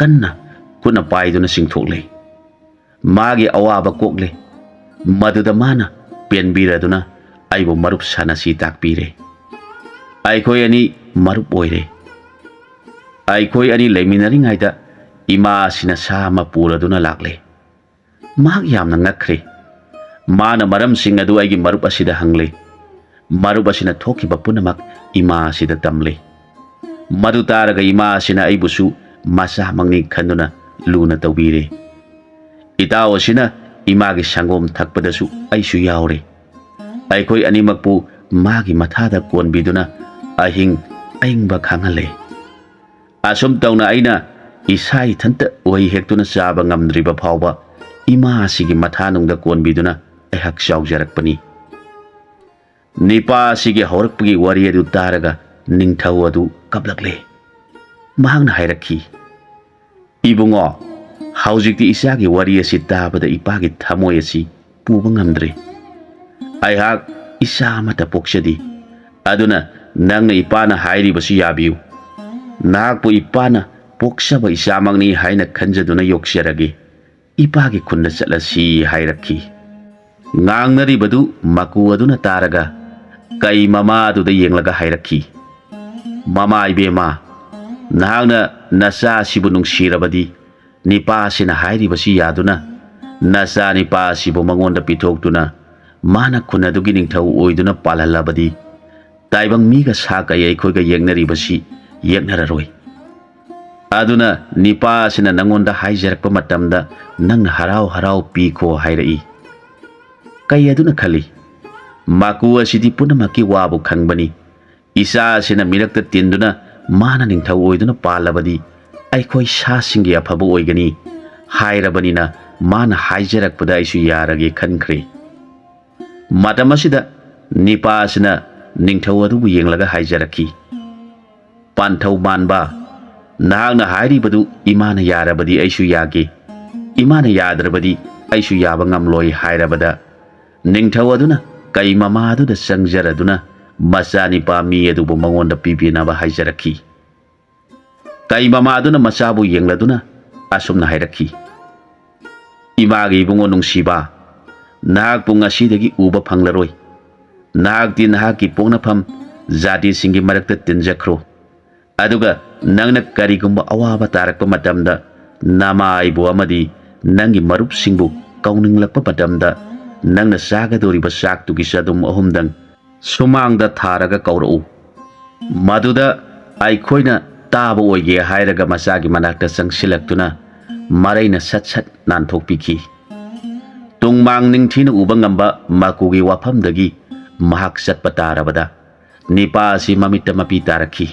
ꯀꯟꯅ ꯈꯨꯠꯅ ꯄꯥꯏꯗꯨꯅ ꯆꯤꯡꯊꯣꯛꯂꯦ꯫ ꯃꯥꯒꯤ ꯑꯋꯥꯕ ꯀꯣꯛꯂꯦ꯫ ꯃꯗꯨꯗ ꯃꯥꯅ ꯄꯦꯟꯕꯤꯔꯗꯨꯅ ꯑꯩꯕꯨ ꯃꯔꯨꯞ ꯁꯥꯟꯅꯁꯤ ꯇꯥꯛꯄꯤꯔꯦ꯫ ꯑꯩꯈꯣꯏ ꯑꯅꯤ ꯃꯔꯨꯞ ꯑꯣꯏꯔꯦ꯫ ꯑꯩꯈꯣꯏ ꯑꯅꯤ ꯂꯩꯃꯤꯟꯅꯔꯤꯉꯩꯗ ꯏꯃꯥ ꯑꯁꯤꯅ ꯁꯥ ꯑꯃ ꯄꯨꯔꯗꯨꯅ ꯂꯥꯛꯂꯦ꯫ ꯃꯍꯥꯛ ꯌꯥꯝꯅ ꯉꯛꯈ꯭ꯔꯦ꯫ ꯃꯥꯅ ꯃꯔꯝꯁꯤꯡ ꯑꯗꯨ ꯑꯩꯒꯤ ꯃꯔꯨꯞ ꯑꯁꯤꯗ ꯍꯪꯂꯦ꯫ ꯃꯔꯨꯞ ꯑꯁꯤꯅ ꯊꯣꯛꯈꯤꯕ ꯄꯨꯝꯅꯃꯛ ꯏꯃꯥ ꯑꯁꯤꯗ ꯇꯝꯂꯦ꯫ ꯃꯗꯨ ꯇꯥꯔꯒ ꯏꯃꯥ ꯑꯁꯤꯅ ꯑꯩꯕꯨꯁꯨ ꯃꯆꯥꯃꯛꯅꯤ ꯈꯟꯗꯨꯅ ꯂꯨꯅ ꯇꯧꯕꯤꯔꯦ꯫ ꯏꯇꯥꯎ ꯑꯁꯤꯅ ꯏꯃꯥꯒꯤ ꯁꯪꯒꯣꯝ ꯊꯛꯄꯗꯁꯨ ꯑꯩꯁꯨ ꯌꯥꯎꯔꯦ꯫ ꯑꯩꯈꯣꯏ ꯑꯅꯤꯃꯛꯄꯨ ꯃꯥꯒꯤ ꯃꯊꯥꯗ ꯀꯣꯟꯕꯤꯗꯨꯅ ꯑꯍꯤꯡ ꯑꯏꯪꯕ ꯈꯥꯡꯍꯜꯂꯦ꯫ ꯑꯁꯨꯝ ꯇꯧꯅ ꯑꯩꯅ ꯏꯁꯥ ꯏꯊꯟꯇ ꯎꯍꯩ ꯍꯦꯛꯇꯨꯅ ꯆꯥꯕ ꯉꯝꯗ꯭ꯔꯤꯕ ꯐꯥꯎꯕ ꯏꯃꯥ ꯑꯁꯤꯒꯤ ꯃꯊꯥꯅꯨꯡꯗ ꯀꯣꯟꯕꯤꯗꯨꯅ ꯑꯩꯍꯥꯛ ꯆꯥꯎꯖꯔꯛꯄꯅꯤ꯫ ꯅꯤꯄꯥ ꯑꯁꯤꯒꯤ ꯍꯧꯔꯛꯄꯒꯤ ꯋꯥꯔꯤ ꯑꯗꯨ ꯇꯥꯔꯒ ꯅꯤꯡꯊꯧ ꯑꯗꯨ ꯀꯞꯂꯛꯂꯦ꯫ ꯃꯍꯥꯛꯅ ꯍꯥꯏꯔꯛꯈꯤ, "ꯏꯕꯨꯡꯉꯣ, ꯍꯧꯖꯤꯛꯇꯤ ꯏꯆꯥꯒꯤ ꯋꯥꯔꯤ ꯑꯁꯤ ꯇꯥꯕꯗ ꯏꯄꯥꯒꯤ ꯊꯃꯣꯏ ꯑꯁꯤ ꯄꯨꯕ ꯉꯝꯗ꯭ꯔꯦ꯫ ꯑꯩꯍꯥꯛ ꯏꯆꯥ ꯑꯃꯠꯇ ꯄꯣꯛꯆꯗꯦ꯫ ꯑꯗꯨꯅ ꯅꯪꯅ ꯏꯄꯥꯅ ꯍꯥꯏꯔꯤꯕꯁꯤ ꯌꯥꯕꯤꯌꯨ꯫ ꯅꯍꯥꯛꯄꯨ ꯏꯄꯥꯅ ꯄꯣꯛꯆꯕ ꯏꯆꯥꯃꯛꯅꯤ ꯍꯥꯏꯅ ꯈꯟꯖꯗꯨꯅ ꯌꯣꯛꯆꯔꯒꯦ꯫ ꯏꯄꯥꯒꯤ ꯈꯨꯟꯗ ꯆꯠꯂꯁꯤ" ꯍꯥꯏꯔꯛꯈꯤ꯫ ꯉꯥꯡꯅꯔꯤꯕꯗꯨ ꯃꯀꯨ ꯑꯗꯨꯅ ꯇꯥꯔꯒ ꯀꯩ ꯃꯃꯥꯗꯨꯗ ꯌꯦꯡꯂꯒ ꯍꯥꯏꯔꯛꯈꯤ, "ꯃꯃꯥ ꯏꯕꯦꯝꯃ, ꯅꯍꯥꯛꯅ ꯅꯆꯥ ꯑꯁꯤꯕꯨ ꯅꯨꯡꯁꯤꯔꯕꯗꯤ ꯅꯤꯄꯥꯁꯤꯅ ꯍꯥꯏꯔꯤꯕꯁꯤ ꯌꯥꯗꯨꯅ ꯅꯆꯥ ꯅꯤꯄꯥ ꯑꯁꯤꯕꯨ ꯃꯉꯣꯟꯗ ꯄꯤꯊꯣꯛꯇꯨꯅ ꯃꯥꯅ ꯈꯨꯟ ꯑꯗꯨꯒꯤ ꯅꯤꯡꯊꯧ ꯑꯣꯏꯗꯨꯅ ꯄꯥꯜꯍꯜꯂꯕꯗꯤ ꯇꯥꯏꯕꯪ ꯃꯤꯒ ꯁꯥ ꯀꯩ ꯑꯩꯈꯣꯏꯒ ꯌꯦꯛꯅꯔꯤꯕꯁꯤ ꯌꯦꯛꯅꯔꯔꯣꯏ꯫ ꯑꯗꯨꯅ ꯅꯤꯄꯥ ꯑꯁꯤꯅ ꯅꯪꯉꯣꯟꯗ ꯍꯥꯏꯖꯔꯛꯄ ꯃꯇꯝꯗ ꯅꯪꯅ ꯍꯔꯥꯎ ꯍꯔꯥꯎ ꯄꯤꯈꯣ" ꯍꯥꯏꯔꯛꯏ꯫ ꯀꯩ ꯑꯗꯨꯅ ꯈꯜꯂꯤ, "ꯃꯀꯨ ꯑꯁꯤꯗꯤ ꯄꯨꯝꯅꯃꯛꯀꯤ ꯋꯥꯕꯨ ꯈꯪꯕꯅꯤ꯫ ꯏꯆꯥ ꯑꯁꯤꯅ ꯃꯤꯔꯛꯇ ꯇꯤꯟꯗꯨꯅ ꯃꯥꯅ ꯅꯤꯡꯊꯧ ꯑꯣꯏꯗꯨꯅ ꯄꯥꯜꯂꯕꯗꯤ ꯑꯩꯈꯣꯏ ꯁꯥꯁꯤꯡꯒꯤ ꯑꯐꯕ ꯑꯣꯏꯒꯅꯤ" ꯍꯥꯏꯔꯕꯅꯤꯅ ꯃꯥꯅ ꯍꯥꯏꯖꯔꯛꯄꯗ ꯑꯩꯁꯨ ꯌꯥꯔꯒꯦ ꯈꯟꯈ꯭ꯔꯦ꯫ ꯃꯇꯝ ꯑꯁꯤꯗ ꯅꯤꯄꯥ ꯑꯁꯤꯅ ꯅꯤꯡꯊꯧ ꯑꯗꯨꯕꯨ ꯌꯦꯡꯂꯒ ꯍꯥꯏꯖꯔꯛꯈꯤ, "ꯄꯥꯟꯊꯧ ꯃꯥꯟꯕ, ꯅꯍꯥꯛꯅ ꯍꯥꯏꯔꯤꯕꯗꯨ ꯏꯃꯥꯅ ꯌꯥꯔꯕꯗꯤ ꯑꯩꯁꯨ ꯌꯥꯒꯦ, ꯏꯃꯥꯅ ꯌꯥꯗ꯭ꯔꯕꯗꯤ ꯑꯩꯁꯨ ꯌꯥꯕ ꯉꯝꯂꯣꯏ" ꯍꯥꯏꯔꯕꯗ, ꯅꯤꯡꯊꯧ ꯑꯗꯨꯅ ꯀꯩ ꯃꯃꯥ ꯑꯗꯨꯗ ꯆꯪꯖꯔꯗꯨꯅ ꯃꯆꯥꯅꯤꯄꯥ ꯃꯤ ꯑꯗꯨꯕꯨ ꯃꯉꯣꯟꯗ ꯄꯤꯕꯤꯅꯕ ꯍꯥꯏꯖꯔꯛꯈꯤ꯫ ꯀꯩ ꯃꯃꯥ ꯑꯗꯨꯅ ꯃꯆꯥꯕꯨ ꯌꯦꯡꯂꯗꯨꯅ ꯑꯁꯨꯝꯅ ꯍꯥꯏꯔꯛꯈꯤ, "ꯏꯃꯥꯒꯤ ꯏꯕꯨꯡꯉꯣ ꯅꯨꯡꯁꯤꯕ, ꯅꯍꯥꯛꯄꯨ ꯉꯁꯤꯗꯒꯤ ꯎꯕ ꯐꯪꯂꯔꯣꯏ꯫ ꯅꯍꯥꯛꯇꯤ ꯅꯍꯥꯛꯀꯤ ꯄꯣꯛꯅꯐꯝ ꯖꯥꯇꯤꯁꯤꯡꯒꯤ ꯃꯔꯛꯇ ꯇꯤꯟꯖꯈ꯭ꯔꯣ꯫ ꯑꯗꯨꯒ ꯅꯪꯅ ꯀꯔꯤꯒꯨꯝꯕ ꯑꯋꯥꯕ ꯇꯥꯔꯛꯄ ꯃꯇꯝꯗ ꯅꯃꯥ ꯑꯩꯕꯨ ꯑꯃꯗꯤ ꯅꯪꯒꯤ ꯃꯔꯨꯞꯁꯤꯡꯕꯨ ꯀꯧꯅꯤꯡꯂꯛꯄ ꯃꯇꯝꯗ, ꯅꯪꯅ ꯆꯥꯒꯗꯧꯔꯤꯕ ꯆꯥꯛꯇꯨꯒꯤ ꯆꯗꯨꯝ ꯑꯍꯨꯝꯗꯪ ꯁꯨꯃꯥꯡꯗ ꯊꯥꯔꯒ ꯀꯧꯔꯛꯎ꯫ ꯃꯗꯨꯗ ꯑꯩꯈꯣꯏꯅ ꯇꯥꯕ ꯑꯣꯏꯒꯦ ꯍꯥꯏꯔꯒ ꯃꯆꯥꯒꯤ ꯃꯅꯥꯛꯇ ꯆꯪꯁꯤꯜꯂꯛꯇꯨꯅ ꯃꯔꯩꯅ ꯁꯠ ꯁꯠ ꯅꯥꯟꯊꯣꯛꯄꯤꯈꯤ꯫ ꯇꯨꯡꯃꯥꯡ ꯅꯤꯡꯊꯤꯅ ꯎꯕ ꯉꯝꯕ ꯃꯀꯨꯒꯤ ꯋꯥꯐꯝꯗꯒꯤ ꯃꯍꯥꯛ ꯆꯠꯄ ꯇꯥꯔꯕꯗ, ꯅꯤꯄꯥ ꯑꯁꯤ ꯃꯃꯤꯠꯇ ꯃꯄꯤ ꯇꯥꯔꯛꯈꯤ꯫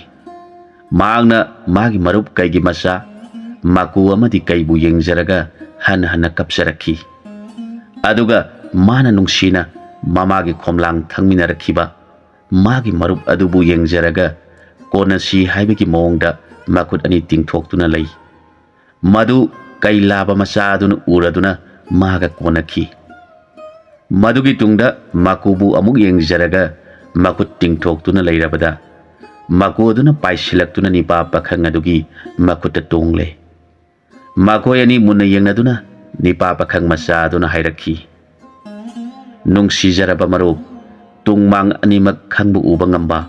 ꯃꯍꯥꯛꯅ ꯃꯥꯒꯤ ꯃꯔꯨꯞ ꯀꯩꯒꯤ ꯃꯆꯥ ꯃꯀꯨ ꯑꯃꯗꯤ ꯀꯩꯕꯨ ꯌꯦꯡꯖꯔꯒ ꯍꯟꯅ ꯍꯟꯅ ꯀꯞꯆꯔꯛꯈꯤ꯫ ꯑꯗꯨꯒ ꯃꯥꯅ ꯅꯨꯡꯁꯤꯅ ꯃꯃꯥꯒꯤ ꯈꯣꯝꯂꯥꯡ ꯊꯛꯃꯤꯟꯅꯔꯛꯈꯤꯕ ꯃꯥꯒꯤ ꯃꯔꯨꯞ ꯑꯗꯨꯕꯨ ꯌꯦꯡꯖꯔꯒ ꯀꯣꯟꯅꯁꯤ ꯍꯥꯏꯕꯒꯤ ꯃꯑꯣꯡꯗ ꯃꯈꯨꯠ ꯑꯅꯤ ꯇꯤꯡꯊꯣꯛꯇꯨꯅ ꯂꯩ꯫ ꯃꯗꯨ ꯀꯩ ꯂꯥꯕ ꯃꯆꯥ ꯑꯗꯨꯅ ꯎꯔꯗꯨꯅ ꯃꯥꯒ ꯀꯣꯟꯅꯈꯤ꯫ ꯃꯗꯨꯒꯤ ꯇꯨꯡꯗ ꯃꯀꯨꯕꯨ ꯑꯃꯨꯛ ꯌꯦꯡꯖꯔꯒ ꯃꯈꯨꯠ ꯇꯤꯡꯊꯣꯛꯇꯨꯅ ꯂꯩꯔꯕꯗ, ꯃꯀꯨ ꯑꯗꯨꯅ ꯄꯥꯏꯁꯤꯜꯂꯛꯇꯨꯅ ꯅꯤꯄꯥ ꯄꯥꯈꯪ ꯑꯗꯨꯒꯤ ꯃꯈꯨꯠꯇ ꯇꯣꯡꯂꯦ꯫ ꯃꯈꯣꯏ ꯑꯅꯤ ꯃꯨꯟꯅ ꯌꯦꯡꯅꯗꯨꯅ ꯅꯤꯄꯥ ꯄꯥꯈꯪ ꯃꯆꯥ ꯑꯗꯨꯅ ꯍꯥꯏꯔꯛꯈꯤ, "ꯅꯨꯡꯁꯤꯖꯔꯕ ꯃꯔꯨꯞ, ꯇꯨꯡꯃꯥꯡ ꯑꯅꯤꯃꯛ ꯈꯪꯕ ꯎꯕ ꯉꯝꯕ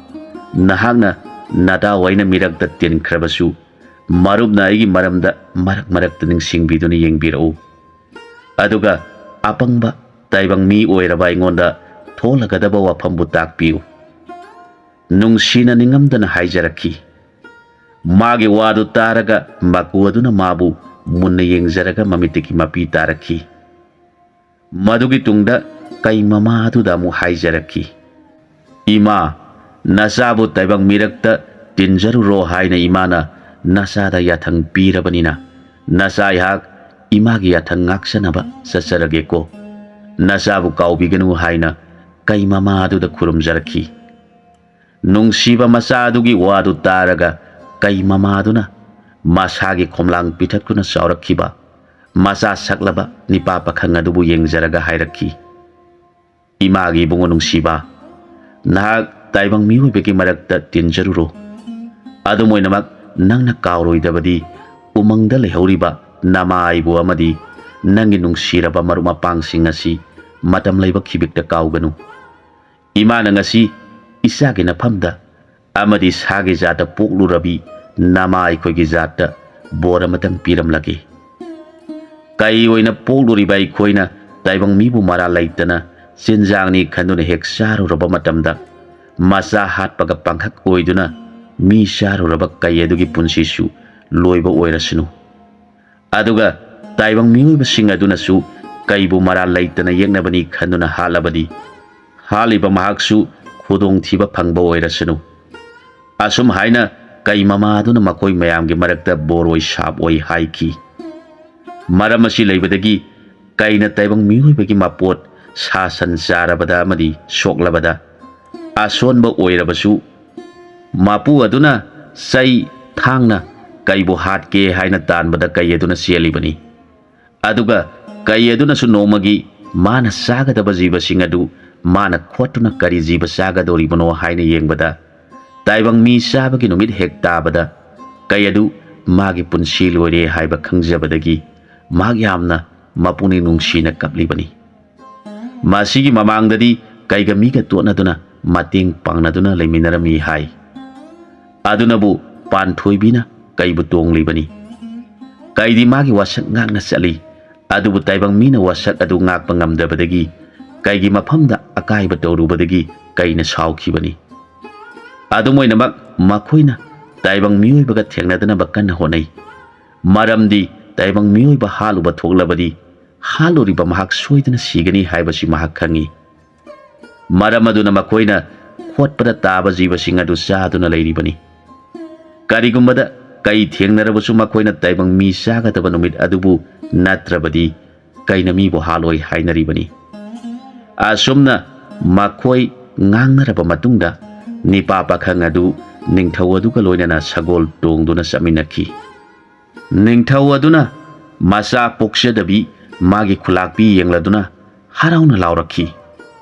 ꯅꯍꯥꯛꯅ ꯅꯇꯥꯎ ꯑꯩꯅ ꯃꯤꯔꯛꯇ ꯇꯤꯟꯈ꯭ꯔꯕꯁꯨ, ꯃꯔꯨꯞꯅ ꯑꯩꯒꯤ ꯃꯔꯝꯗ ꯃꯔꯛ ꯃꯔꯛꯇ ꯅꯤꯡꯁꯤꯡꯕꯤꯗꯨꯅ ꯌꯦꯡꯕꯤꯔꯛꯎ꯫ ꯑꯗꯨꯒ ꯑꯄꯪꯕ ꯇꯥꯏꯕꯪ ꯃꯤ ꯑꯣꯏꯔꯕ ꯑꯩꯉꯣꯟꯗ ꯊꯣꯛꯂꯒꯗꯕ ꯋꯥꯐꯝꯕꯨ ꯇꯥꯛꯄꯤꯌꯨ꯫" ꯅꯨꯡꯁꯤꯅ ꯅꯤꯡꯉꯝꯗꯅ ꯍꯥꯏꯖꯔꯛꯈꯤ꯫ ꯃꯥꯒꯤ ꯋꯥꯗꯨ ꯇꯥꯔꯒ ꯃꯀꯨ ꯑꯗꯨꯅ ꯃꯥꯕꯨ ꯃꯨꯟꯅ ꯌꯦꯡꯖꯔꯒ ꯃꯃꯤꯠꯇꯒꯤ ꯃꯄꯤ ꯇꯥꯔꯛꯈꯤ꯫ ꯃꯗꯨꯒꯤ ꯇꯨꯡꯗ ꯀꯩ ꯃꯃꯥ ꯑꯗꯨꯗ ꯑꯃꯨꯛ ꯍꯥꯏꯖꯔꯛꯈꯤ, "ꯏꯃꯥ, ꯅꯆꯥꯕꯨ ꯇꯥꯏꯕꯪ ꯃꯤꯔꯛꯇ ꯇꯤꯟꯖꯔꯨꯔꯣ ꯍꯥꯏꯅ ꯏꯃꯥꯅ ꯅꯆꯥꯗ ꯌꯥꯊꯪ ꯄꯤꯔꯕꯅꯤꯅ, ꯅꯆꯥ ꯑꯩꯍꯥꯛ ꯏꯃꯥꯒꯤ ꯌꯥꯊꯪ ꯉꯥꯛꯆꯅꯕ ꯆꯠꯆꯔꯒꯦꯀꯣ꯫ ꯅꯆꯥꯕꯨ ꯀꯥꯎꯕꯤꯒꯅꯨ" ꯍꯥꯏꯅ ꯀꯩ ꯃꯃꯥ ꯑꯗꯨꯗ ꯈꯨꯔꯨꯝꯖꯔꯛꯈꯤ꯫ ꯅꯨꯡꯁꯤꯕ ꯃꯆꯥ ꯑꯗꯨꯒꯤ ꯋꯥꯗꯨ ꯇꯥꯔꯒ ꯀꯩ ꯃꯃꯥ ꯑꯗꯨꯅ ꯃꯁꯥꯒꯤ ꯈꯣꯝꯂꯥꯡ ꯄꯤꯊꯛꯇꯨꯅ ꯆꯥꯎꯔꯛꯈꯤꯕ ꯃꯆꯥ ꯁꯛꯂꯕ ꯅꯤꯄꯥ ꯄꯥꯈꯪ ꯑꯗꯨꯕꯨ ꯌꯦꯡꯖꯔꯒ ꯍꯥꯏꯔꯛꯈꯤ, "ꯏꯃꯥꯒꯤ ꯏꯕꯨꯡꯉꯣ ꯅꯨꯡꯁꯤꯕ, ꯅꯍꯥꯛ ꯇꯥꯏꯕꯪ ꯃꯤꯑꯣꯏꯕꯒꯤ ꯃꯔꯛꯇ ꯇꯤꯟꯖꯔꯨꯔꯣ꯫ ꯑꯗꯨꯝ ꯑꯣꯏꯅꯃꯛ, ꯅꯪꯅ ꯀꯥꯎꯔꯣꯏꯗꯕꯗꯤ ꯎꯃꯪꯗ ꯂꯩꯍꯧꯔꯤꯕ ꯅꯃꯥ ꯑꯩꯕꯨ ꯑꯃꯗꯤ ꯅꯪꯒꯤ ꯅꯨꯡꯁꯤꯔꯕ ꯃꯔꯨꯞ ꯃꯄꯥꯡꯁꯤꯡ ꯑꯁꯤ ꯃꯇꯝ ꯂꯩꯕ ꯈꯤꯕꯤꯛꯇ ꯀꯥꯎꯒꯅꯨ꯫ ꯏꯃꯥꯅ ꯉꯁꯤ ꯏꯆꯥꯒꯤ ꯅꯐꯝꯗ ꯑꯃꯗꯤ ꯁꯥꯒꯤ ꯖꯥꯠꯇ ꯄꯣꯛꯂꯨꯔꯕꯤ ꯅꯃꯥ ꯑꯩꯈꯣꯏꯒꯤ ꯖꯥꯠꯇ ꯕꯣꯔ ꯑꯃꯇꯪ ꯄꯤꯔꯝꯂꯒꯦ꯫ ꯀꯩ ꯑꯣꯏꯅ ꯄꯣꯛꯂꯨꯔꯤꯕ ꯑꯩꯈꯣꯏꯅ ꯇꯥꯏꯕꯪ ꯃꯤꯕꯨ ꯃꯔꯥꯜ ꯂꯩꯇꯅ ꯆꯤꯟꯖꯥꯛꯅꯤ ꯈꯟꯗꯨꯅ ꯍꯦꯛ ꯆꯥꯔꯨꯔꯕ ꯃꯇꯝꯗ, ꯃꯆꯥ ꯍꯥꯠꯄꯒ ꯄꯥꯡꯈꯛ ꯑꯣꯏꯗꯨꯅ ꯃꯤ ꯆꯥꯔꯨꯔꯕ ꯀꯩ ꯑꯗꯨꯒꯤ ꯄꯨꯟꯁꯤꯁꯨ ꯂꯣꯏꯕ ꯑꯣꯏꯔꯁꯅꯨ꯫ ꯑꯗꯨꯒ ꯇꯥꯏꯕꯪ ꯃꯤꯑꯣꯏꯕꯁꯤꯡ ꯑꯗꯨꯅꯁꯨ ꯀꯩꯕꯨ ꯃꯔꯥꯜ ꯂꯩꯇꯅ ꯌꯦꯛꯅꯕꯅꯤ ꯈꯟꯗꯨꯅ ꯍꯥꯠꯂꯕꯗꯤ, ꯍꯥꯠꯂꯤꯕ ꯃꯍꯥꯛꯁꯨ ꯈꯨꯗꯣꯡꯊꯤꯕ ꯐꯪꯕ ꯑꯣꯏꯔꯁꯅꯨ꯫ ꯑꯁꯨꯝ ꯍꯥꯏꯅ ꯀꯩ ꯃꯃꯥ ꯑꯗꯨꯅ ꯃꯈꯣꯏ ꯃꯌꯥꯝꯒꯤ ꯃꯔꯛꯇ ꯕꯣꯔ ꯑꯣꯏ ꯁꯥꯞ ꯑꯣꯏ ꯍꯥꯏꯈꯤ꯫ ꯃꯔꯝ ꯑꯁꯤ ꯂꯩꯕꯗꯒꯤ ꯀꯩꯅ ꯇꯥꯏꯕꯪ ꯃꯤꯑꯣꯏꯕꯒꯤ ꯃꯄꯣꯠ ꯁꯥ ꯁꯟ ꯆꯥꯔꯕꯗ ꯑꯃꯗꯤ ꯁꯣꯛꯂꯕꯗ, ꯑꯁꯣꯟꯕ ꯑꯣꯏꯔꯕꯁꯨ, ꯃꯄꯨ ꯑꯗꯨꯅ ꯆꯩ, ꯊꯥꯡꯅ ꯀꯩꯕꯨ ꯍꯥꯠꯀꯦ ꯍꯥꯏꯅ ꯇꯥꯟꯕꯗ ꯀꯩ ꯑꯗꯨꯅ ꯆꯦꯜꯂꯤꯕꯅꯤ꯫ ꯑꯗꯨꯒ ꯀꯩ ꯑꯗꯨꯅꯁꯨ ꯅꯣꯡꯃꯒꯤ ꯃꯥꯅ ꯆꯥꯒꯗꯕ ꯖꯤꯕꯁꯤꯡ ꯑꯗꯨ ꯃꯥꯅ ꯈꯣꯠꯇꯨꯅ ꯀꯔꯤ ꯖꯤꯕ ꯆꯥꯒꯗꯧꯔꯤꯕꯅꯣ ꯍꯥꯏꯅ ꯌꯦꯡꯕꯗ, ꯇꯥꯏꯕꯪ ꯃꯤ ꯆꯥꯕꯒꯤ ꯅꯨꯃꯤꯠ ꯍꯦꯛ ꯇꯥꯕꯗ ꯀꯩ ꯑꯗꯨ ꯃꯥꯒꯤ ꯄꯨꯟꯁꯤ ꯂꯣꯏꯔꯦ ꯍꯥꯏꯕ ꯈꯪꯖꯕꯗꯒꯤ ꯃꯍꯥꯛ ꯌꯥꯝꯅ ꯃꯄꯨꯛꯅꯤꯡ ꯅꯨꯡꯁꯤꯅ ꯀꯞꯂꯤꯕꯅꯤ꯫ ꯃꯁꯤꯒꯤ ꯃꯃꯥꯡꯗꯗꯤ ꯀꯩꯒ ꯃꯤꯒ ꯇꯣꯠꯅꯗꯨꯅ ꯃꯇꯦꯡ ꯄꯥꯡꯅꯗꯨꯅ ꯂꯩꯃꯤꯟꯅꯔꯝꯃꯤ ꯍꯥꯏ꯫ ꯑꯗꯨꯅꯕꯨ ꯄꯥꯟꯊꯣꯏꯕꯤꯅ ꯀꯩꯕꯨ ꯇꯣꯡꯂꯤꯕꯅꯤ꯫ ꯀꯩꯗꯤ ꯃꯥꯒꯤ ꯋꯥꯁꯛ ꯉꯥꯛꯅ ꯆꯠꯂꯤ, ꯑꯗꯨꯕꯨ ꯇꯥꯏꯕꯪ ꯃꯤꯅ ꯋꯥꯁꯛ ꯑꯗꯨ ꯉꯥꯛꯄ ꯉꯝꯗꯕꯗꯒꯤ ꯀꯩꯒꯤ ꯃꯐꯝꯗ ꯑꯀꯥꯏꯕ ꯇꯧꯔꯨꯕꯗꯒꯤ ꯀꯩꯅ ꯁꯥꯎꯈꯤꯕꯅꯤ꯫ ꯑꯗꯨꯝ ꯑꯣꯏꯅꯃꯛ ꯃꯈꯣꯏꯅ ꯇꯥꯏꯕꯪ ꯃꯤꯑꯣꯏꯕꯒ ꯊꯦꯡꯅꯗꯅꯕ ꯀꯟꯅ ꯍꯣꯠꯅꯩ꯫ ꯃꯔꯝꯗꯤ ꯇꯥꯏꯕꯪ ꯃꯤꯑꯣꯏꯕ ꯍꯥꯠꯂꯨꯕ ꯊꯣꯛꯂꯕꯗꯤ ꯍꯥꯠꯂꯨꯔꯤꯕ ꯃꯍꯥꯛ ꯁꯣꯏꯗꯅ ꯁꯤꯒꯅꯤ ꯍꯥꯏꯕꯁꯤ ꯃꯍꯥꯛ ꯈꯪꯏ꯫ ꯃꯔꯝ ꯑꯗꯨꯅ ꯃꯈꯣꯏꯅ ꯈꯣꯠꯄꯗ ꯇꯥꯕ ꯖꯤꯕꯁꯤꯡ ꯑꯗꯨ ꯆꯥꯗꯨꯅ ꯂꯩꯔꯤꯕꯅꯤ꯫ ꯀꯔꯤꯒꯨꯝꯕꯗ ꯀꯩ ꯊꯦꯡꯅꯔꯕꯁꯨ ꯃꯈꯣꯏꯅ ꯇꯥꯏꯕꯪ ꯃꯤ ꯆꯥꯒꯗꯕ ꯅꯨꯃꯤꯠ ꯑꯗꯨꯕꯨ ꯅꯠꯇ꯭ꯔꯕꯗꯤ ꯀꯩꯅ ꯃꯤꯕꯨ ꯍꯥꯠꯂꯣꯏ ꯍꯥꯏꯅꯔꯤꯕꯅꯤ꯫ ꯑꯁꯨꯝꯅ ꯃꯈꯣꯏ ꯉꯥꯡꯅꯔꯕ ꯃꯇꯨꯡꯗ ꯅꯤꯄꯥ ꯄꯥꯈꯪ ꯑꯗꯨ ꯅꯤꯡꯊꯧ ꯑꯗꯨꯒ ꯂꯣꯏꯅꯅ ꯁꯒꯣꯜ ꯇꯣꯡꯗꯨꯅ ꯆꯠꯃꯤꯟꯅꯈꯤ꯫ ꯅꯤꯡꯊꯧ ꯑꯗꯨꯅ ꯃꯆꯥ ꯄꯣꯛꯆꯗꯕꯤ ꯃꯥꯒꯤ ꯈꯨꯂꯥꯛꯄꯤ ꯌꯦꯡꯂꯗꯨꯅ ꯍꯔꯥꯎꯅ ꯂꯥꯎꯔꯛꯈꯤ,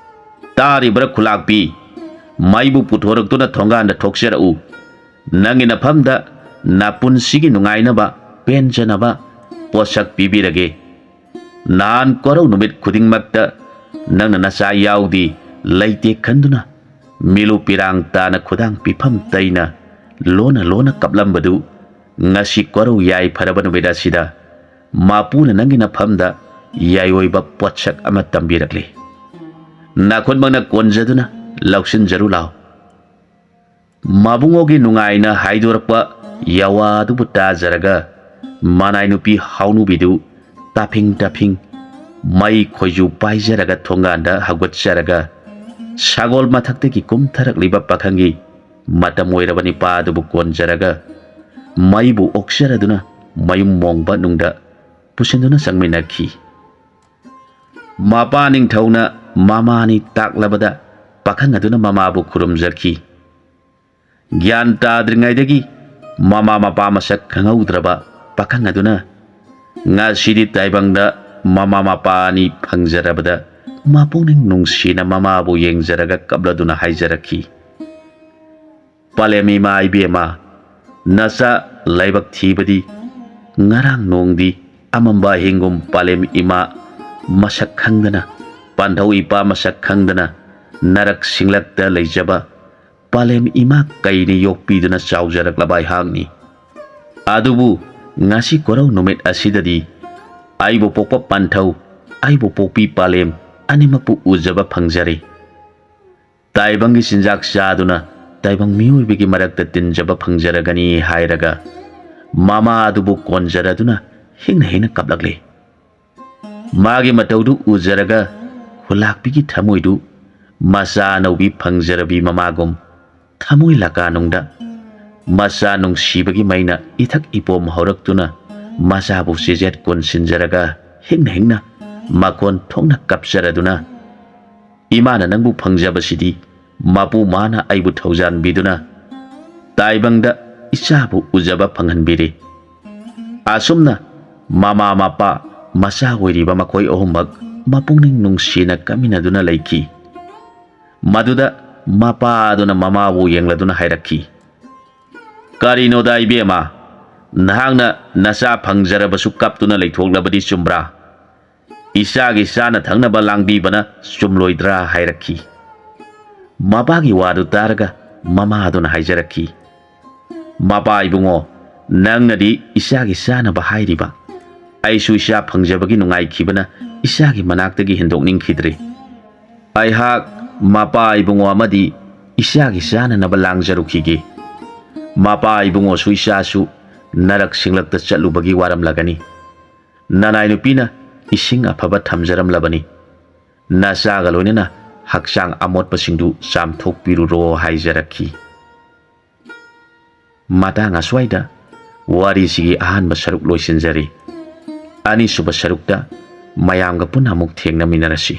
"ꯇꯥꯔꯤꯕ꯭ꯔꯥ ꯈꯨꯂꯥꯛꯄꯤ? ꯃꯩꯕꯨ ꯄꯨꯊꯣꯔꯛꯇꯨꯅ ꯊꯣꯡꯒꯥꯟꯗ ꯊꯣꯛꯆꯔꯛꯎ꯫ ꯅꯪꯒꯤ ꯅꯐꯝꯗ ꯅꯄꯨꯟꯁꯤꯒꯤ ꯅꯨꯡꯉꯥꯏꯅꯕ, ꯄꯦꯟꯖꯅꯕ ꯄꯣꯠꯁꯛ ꯄꯤꯕꯤꯔꯒꯦ꯫ ꯅꯍꯥꯟ ꯀꯣꯔꯧ ꯅꯨꯃꯤꯠ ꯈꯨꯗꯤꯡꯃꯛꯇ ꯅꯪꯅ ꯅꯆꯥ ꯌꯥꯎꯗꯦ, ꯂꯩꯇꯦ ꯈꯟꯗꯨꯅ ꯃꯤꯂꯨ ꯄꯤꯔꯥꯡ ꯇꯥꯅ ꯈꯨꯗꯥꯡ ꯄꯤꯐꯝ ꯇꯩꯅ ꯂꯣꯟꯅ ꯂꯣꯟꯅ ꯀꯞꯂꯝꯕꯗꯨ ꯉꯁꯤ ꯀꯣꯔꯧ ꯌꯥꯏꯐꯔꯕ ꯅꯨꯃꯤꯠ ꯑꯁꯤꯗ ꯃꯄꯨꯅ ꯅꯪꯒꯤ ꯅꯐꯝꯗ ꯌꯥꯏꯑꯣꯏꯕ ꯄꯣꯠꯁꯛ ꯑꯃ ꯇꯝꯕꯤꯔꯛꯂꯤ꯫ ꯅꯥꯈꯨꯠꯃꯛꯅ ꯀꯣꯟꯖꯗꯨꯅ ꯂꯧꯁꯤꯟꯖꯔꯨ ꯂꯥꯎ꯫ ꯃꯕꯨꯡꯉꯣꯒꯤ ꯅꯨꯡꯉꯥꯏꯅ ꯍꯥꯏꯗꯣꯔꯛꯄ ꯌꯥꯋꯥ ꯑꯗꯨꯕꯨ ꯇꯥꯖꯔꯒ ꯃꯅꯥꯏ ꯅꯨꯄꯤ ꯍꯥꯎꯅꯨꯕꯤꯗꯨ ꯇꯥꯐꯤꯡ ꯇꯥꯐꯤꯡ ꯃꯩ ꯈꯣꯏꯖꯨ ꯄꯥꯏꯖꯔꯒ ꯊꯣꯡꯒꯥꯟꯗ ꯍꯧꯒꯠꯆꯔꯒ ꯁꯒꯣꯜ ꯃꯊꯛꯇꯒꯤ ꯀꯨꯝꯊꯔꯛꯂꯤꯕ ꯄꯥꯈꯪꯒꯤ ꯃꯇꯝ ꯑꯣꯏꯔꯕ ꯅꯤꯄꯥ ꯑꯗꯨꯕꯨ ꯀꯣꯟꯖꯔꯒ ꯃꯩꯕꯨ ꯑꯣꯛꯆꯔꯗꯨꯅ ꯃꯌꯨꯝ ꯃꯣꯡꯕ ꯅꯨꯡꯗ ꯄꯨꯁꯤꯟꯗꯨꯅ ꯆꯪꯃꯤꯟꯅꯈꯤ꯫ ꯃꯄꯥ ꯅꯤꯡꯊꯧꯅ ꯃꯃꯥꯅꯤ ꯇꯥꯛꯂꯕꯗ ꯄꯥꯈꯪ ꯑꯗꯨꯅ ꯃꯃꯥꯕꯨ ꯈꯨꯔꯨꯝꯖꯈꯤ꯫ ꯒ꯭ꯌꯥꯟ ꯇꯥꯗ꯭ꯔꯤꯉꯩꯗꯒꯤ ꯃꯃꯥ ꯃꯄꯥ ꯃꯁꯛ ꯈꯪꯍꯧꯗ꯭ꯔꯕ ꯄꯥꯈꯪ ꯑꯗꯨꯅ ꯉꯁꯤꯗꯤ ꯇꯥꯏꯕꯪꯗ ꯃꯃꯥ ꯃꯄꯥ ꯑꯅꯤ ꯐꯪꯖꯔꯕꯗ ꯃꯄꯨꯛꯅꯤꯡ ꯅꯨꯡꯁꯤꯅ ꯃꯃꯥꯕꯨ ꯌꯦꯡꯖꯔꯒ ꯀꯞꯂꯗꯨꯅ ꯍꯥꯏꯖꯔꯛꯈꯤ, "ꯄꯂꯦꯝ ꯏꯃꯥ ꯏꯕꯦꯝꯃ, ꯅꯆꯥ ꯂꯥꯏꯕꯛ ꯊꯤꯕꯗꯤ ꯉꯔꯥꯡ ꯅꯣꯡꯗꯤ ꯑꯃꯝꯕ ꯑꯍꯤꯡꯒꯨꯝ ꯄꯥꯂꯦꯝ ꯏꯃꯥ ꯃꯁꯛ ꯈꯪꯗꯅ, ꯄꯥꯟꯊꯧ ꯏꯄꯥ ꯃꯁꯛ ꯈꯪꯗꯅ ꯅꯔꯛ ꯁꯤꯡꯂꯛꯇ ꯂꯩꯖꯕ ꯄꯥꯂꯦꯝ ꯏꯃꯥ ꯀꯩꯅ ꯌꯣꯛꯄꯤꯗꯨꯅ ꯆꯥꯎꯖꯔꯛꯂꯕ ꯑꯩꯍꯥꯛꯅꯤ꯫ ꯑꯗꯨꯕꯨ ꯉꯁꯤ ꯀꯣꯔꯧ ꯅꯨꯃꯤꯠ ꯑꯁꯤꯗꯗꯤ ꯑꯩꯕꯨ ꯄꯣꯛꯄ ꯄꯥꯟꯊꯧ, ꯑꯩꯕꯨ ꯄꯣꯛꯄꯤ ꯄꯥꯂꯦꯝ ꯑꯅꯤꯃꯛꯄꯨ ꯎꯖꯕ ꯐꯪꯖꯔꯦ꯫ ꯇꯥꯏꯕꯪꯒꯤ ꯆꯤꯟꯖꯥꯛ ꯆꯥꯗꯨꯅ ꯇꯥꯏꯕꯪ ꯃꯤꯑꯣꯏꯕꯒꯤ ꯃꯔꯛꯇ ꯇꯤꯟꯖꯕ ꯐꯪꯖꯔꯒꯅꯤ" ꯍꯥꯏꯔꯒ ꯃꯃꯥ ꯑꯗꯨꯕꯨ ꯀꯣꯟꯖꯔꯗꯨꯅ ꯍꯤꯡꯅ ꯍꯤꯡꯅ ꯀꯞꯂꯛꯂꯦ꯫ ꯃꯥꯒꯤ ꯃꯇꯧꯗꯨ ꯎꯖꯔꯒ ꯈꯨꯂꯥꯛꯄꯤꯒꯤ ꯊꯃꯣꯏꯗꯨ ꯃꯆꯥ ꯑꯅꯧꯕꯤ ꯐꯪꯖꯔꯕꯤ ꯃꯃꯥꯒꯨꯝ ꯊꯃꯣꯏ ꯂꯀꯥꯅꯨꯡꯗ ꯃꯆꯥ ꯅꯨꯡꯁꯤꯕꯒꯤ ꯃꯩꯅ ꯏꯊꯛ ꯏꯄꯣꯝ ꯍꯧꯔꯛꯇꯨꯅ ꯃꯆꯥꯕꯨ ꯆꯤꯖꯦꯠ ꯀꯣꯟꯁꯤꯟꯖꯔꯒ ꯍꯤꯡꯅ ꯍꯤꯡꯅ ꯃꯀꯣꯟ ꯊꯣꯛꯅ ꯀꯞꯆꯔꯗꯨꯅ, "ꯏꯃꯥꯅ ꯅꯪꯕꯨ ꯐꯪꯖꯕꯁꯤꯗꯤ ꯃꯄꯨ ꯃꯥꯅ ꯑꯩꯕꯨ ꯊꯧꯖꯥꯟꯕꯤꯗꯨꯅ ꯇꯥꯏꯕꯪꯗ ꯏꯆꯥꯕꯨ ꯎꯖꯕ ꯐꯪꯍꯟꯕꯤꯔꯦ"꯫ ꯑꯁꯨꯝꯅ ꯃꯃꯥ ꯃꯄꯥ ꯃꯆꯥ ꯑꯣꯏꯔꯤꯕ ꯃꯈꯣꯏ ꯑꯍꯨꯝꯃꯛ ꯃꯄꯨꯛꯅꯤꯡ ꯅꯨꯡꯁꯤꯅ ꯀꯞꯃꯤꯟꯅꯗꯨꯅ ꯂꯩꯈꯤ꯫ ꯃꯗꯨꯗ ꯃꯄꯥ ꯑꯗꯨꯅ ꯃꯃꯥꯕꯨ ꯌꯦꯡꯂꯗꯨꯅ ꯍꯥꯏꯔꯛꯈꯤ, "ꯀꯔꯤꯅꯣꯗ ꯏꯕꯦꯝꯃ, ꯅꯍꯥꯛꯅ ꯅꯆꯥ ꯐꯪꯖꯔꯕꯁꯨ ꯀꯞꯇꯨꯅ ꯂꯩꯊꯣꯛꯂꯕꯗꯤ ꯆꯨꯝꯕ꯭ꯔꯥ? ꯏꯆꯥꯒꯤ ꯆꯥꯅ ꯊꯛꯅꯕ ꯂꯥꯡꯕꯤꯕꯅ ꯆꯨꯝꯂꯣꯏꯗ꯭ꯔꯥ?" ꯍꯥꯏꯔꯛꯈꯤ꯫ ꯃꯄꯥꯒꯤ ꯋꯥꯗꯨ ꯇꯥꯔꯒ ꯃꯃꯥ ꯑꯗꯨꯅ ꯍꯥꯏꯖꯔꯛꯈꯤ, "ꯃꯄꯥ ꯏꯕꯨꯡꯉꯣ, ꯅꯪꯅꯗꯤ ꯏꯆꯥꯒꯤ ꯆꯥꯅꯕ ꯍꯥꯏꯔꯤꯕ, ꯑꯩꯁꯨ ꯏꯆꯥ ꯐꯪꯖꯕꯒꯤ ꯅꯨꯡꯉꯥꯏꯈꯤꯕꯅ ꯏꯆꯥꯒꯤ ꯃꯅꯥꯛꯇꯒꯤ ꯍꯦꯟꯗꯣꯛꯅꯤꯡꯈꯤꯗ꯭ꯔꯦ꯫ ꯑꯩꯍꯥꯛ ꯃꯄꯥ ꯏꯕꯨꯡꯉꯣ ꯑꯃꯗꯤ ꯏꯆꯥꯒꯤ ꯆꯥꯅꯅꯕ ꯂꯥꯡꯖꯔꯨꯈꯤꯒꯦ꯫ ꯃꯄꯥ ꯏꯕꯨꯡꯉꯣꯁꯨ ꯏꯆꯥꯁꯨ ꯅꯔꯛ ꯁꯤꯡꯂꯛꯇ ꯆꯠꯂꯨꯕꯒꯤ ꯋꯥꯔꯝꯂꯒꯅꯤ꯫ ꯅꯅꯥꯏ ꯅꯨꯄꯤꯅ ꯏꯁꯤꯡ ꯑꯐꯕ ꯊꯝꯖꯔꯝꯂꯕꯅꯤ꯫ ꯅꯆꯥꯒ ꯂꯣꯏꯅꯅ ꯍꯛꯆꯥꯡ ꯑꯃꯣꯠꯄꯁꯤꯡꯗꯨ ꯆꯥꯝꯊꯣꯛꯄꯤꯔꯨꯔꯣ ꯍꯥꯏꯖꯔꯛꯈꯤ꯫ ꯃꯇꯥꯡ ꯑꯁ꯭ꯋꯥꯏꯗ ꯋꯥꯔꯤꯁꯤꯒꯤ ꯑꯍꯥꯟꯕ ꯁꯔꯨꯛ ꯂꯣꯏꯁꯤꯟꯖꯔꯤ꯫ ꯑꯅꯤꯁꯨꯕ ꯁꯔꯨꯛꯇ ꯃꯌꯥꯝꯒ ꯄꯨꯟꯅ ꯑꯃꯨꯛ ꯊꯦꯡꯅꯃꯤꯟꯅꯔꯁꯤ꯫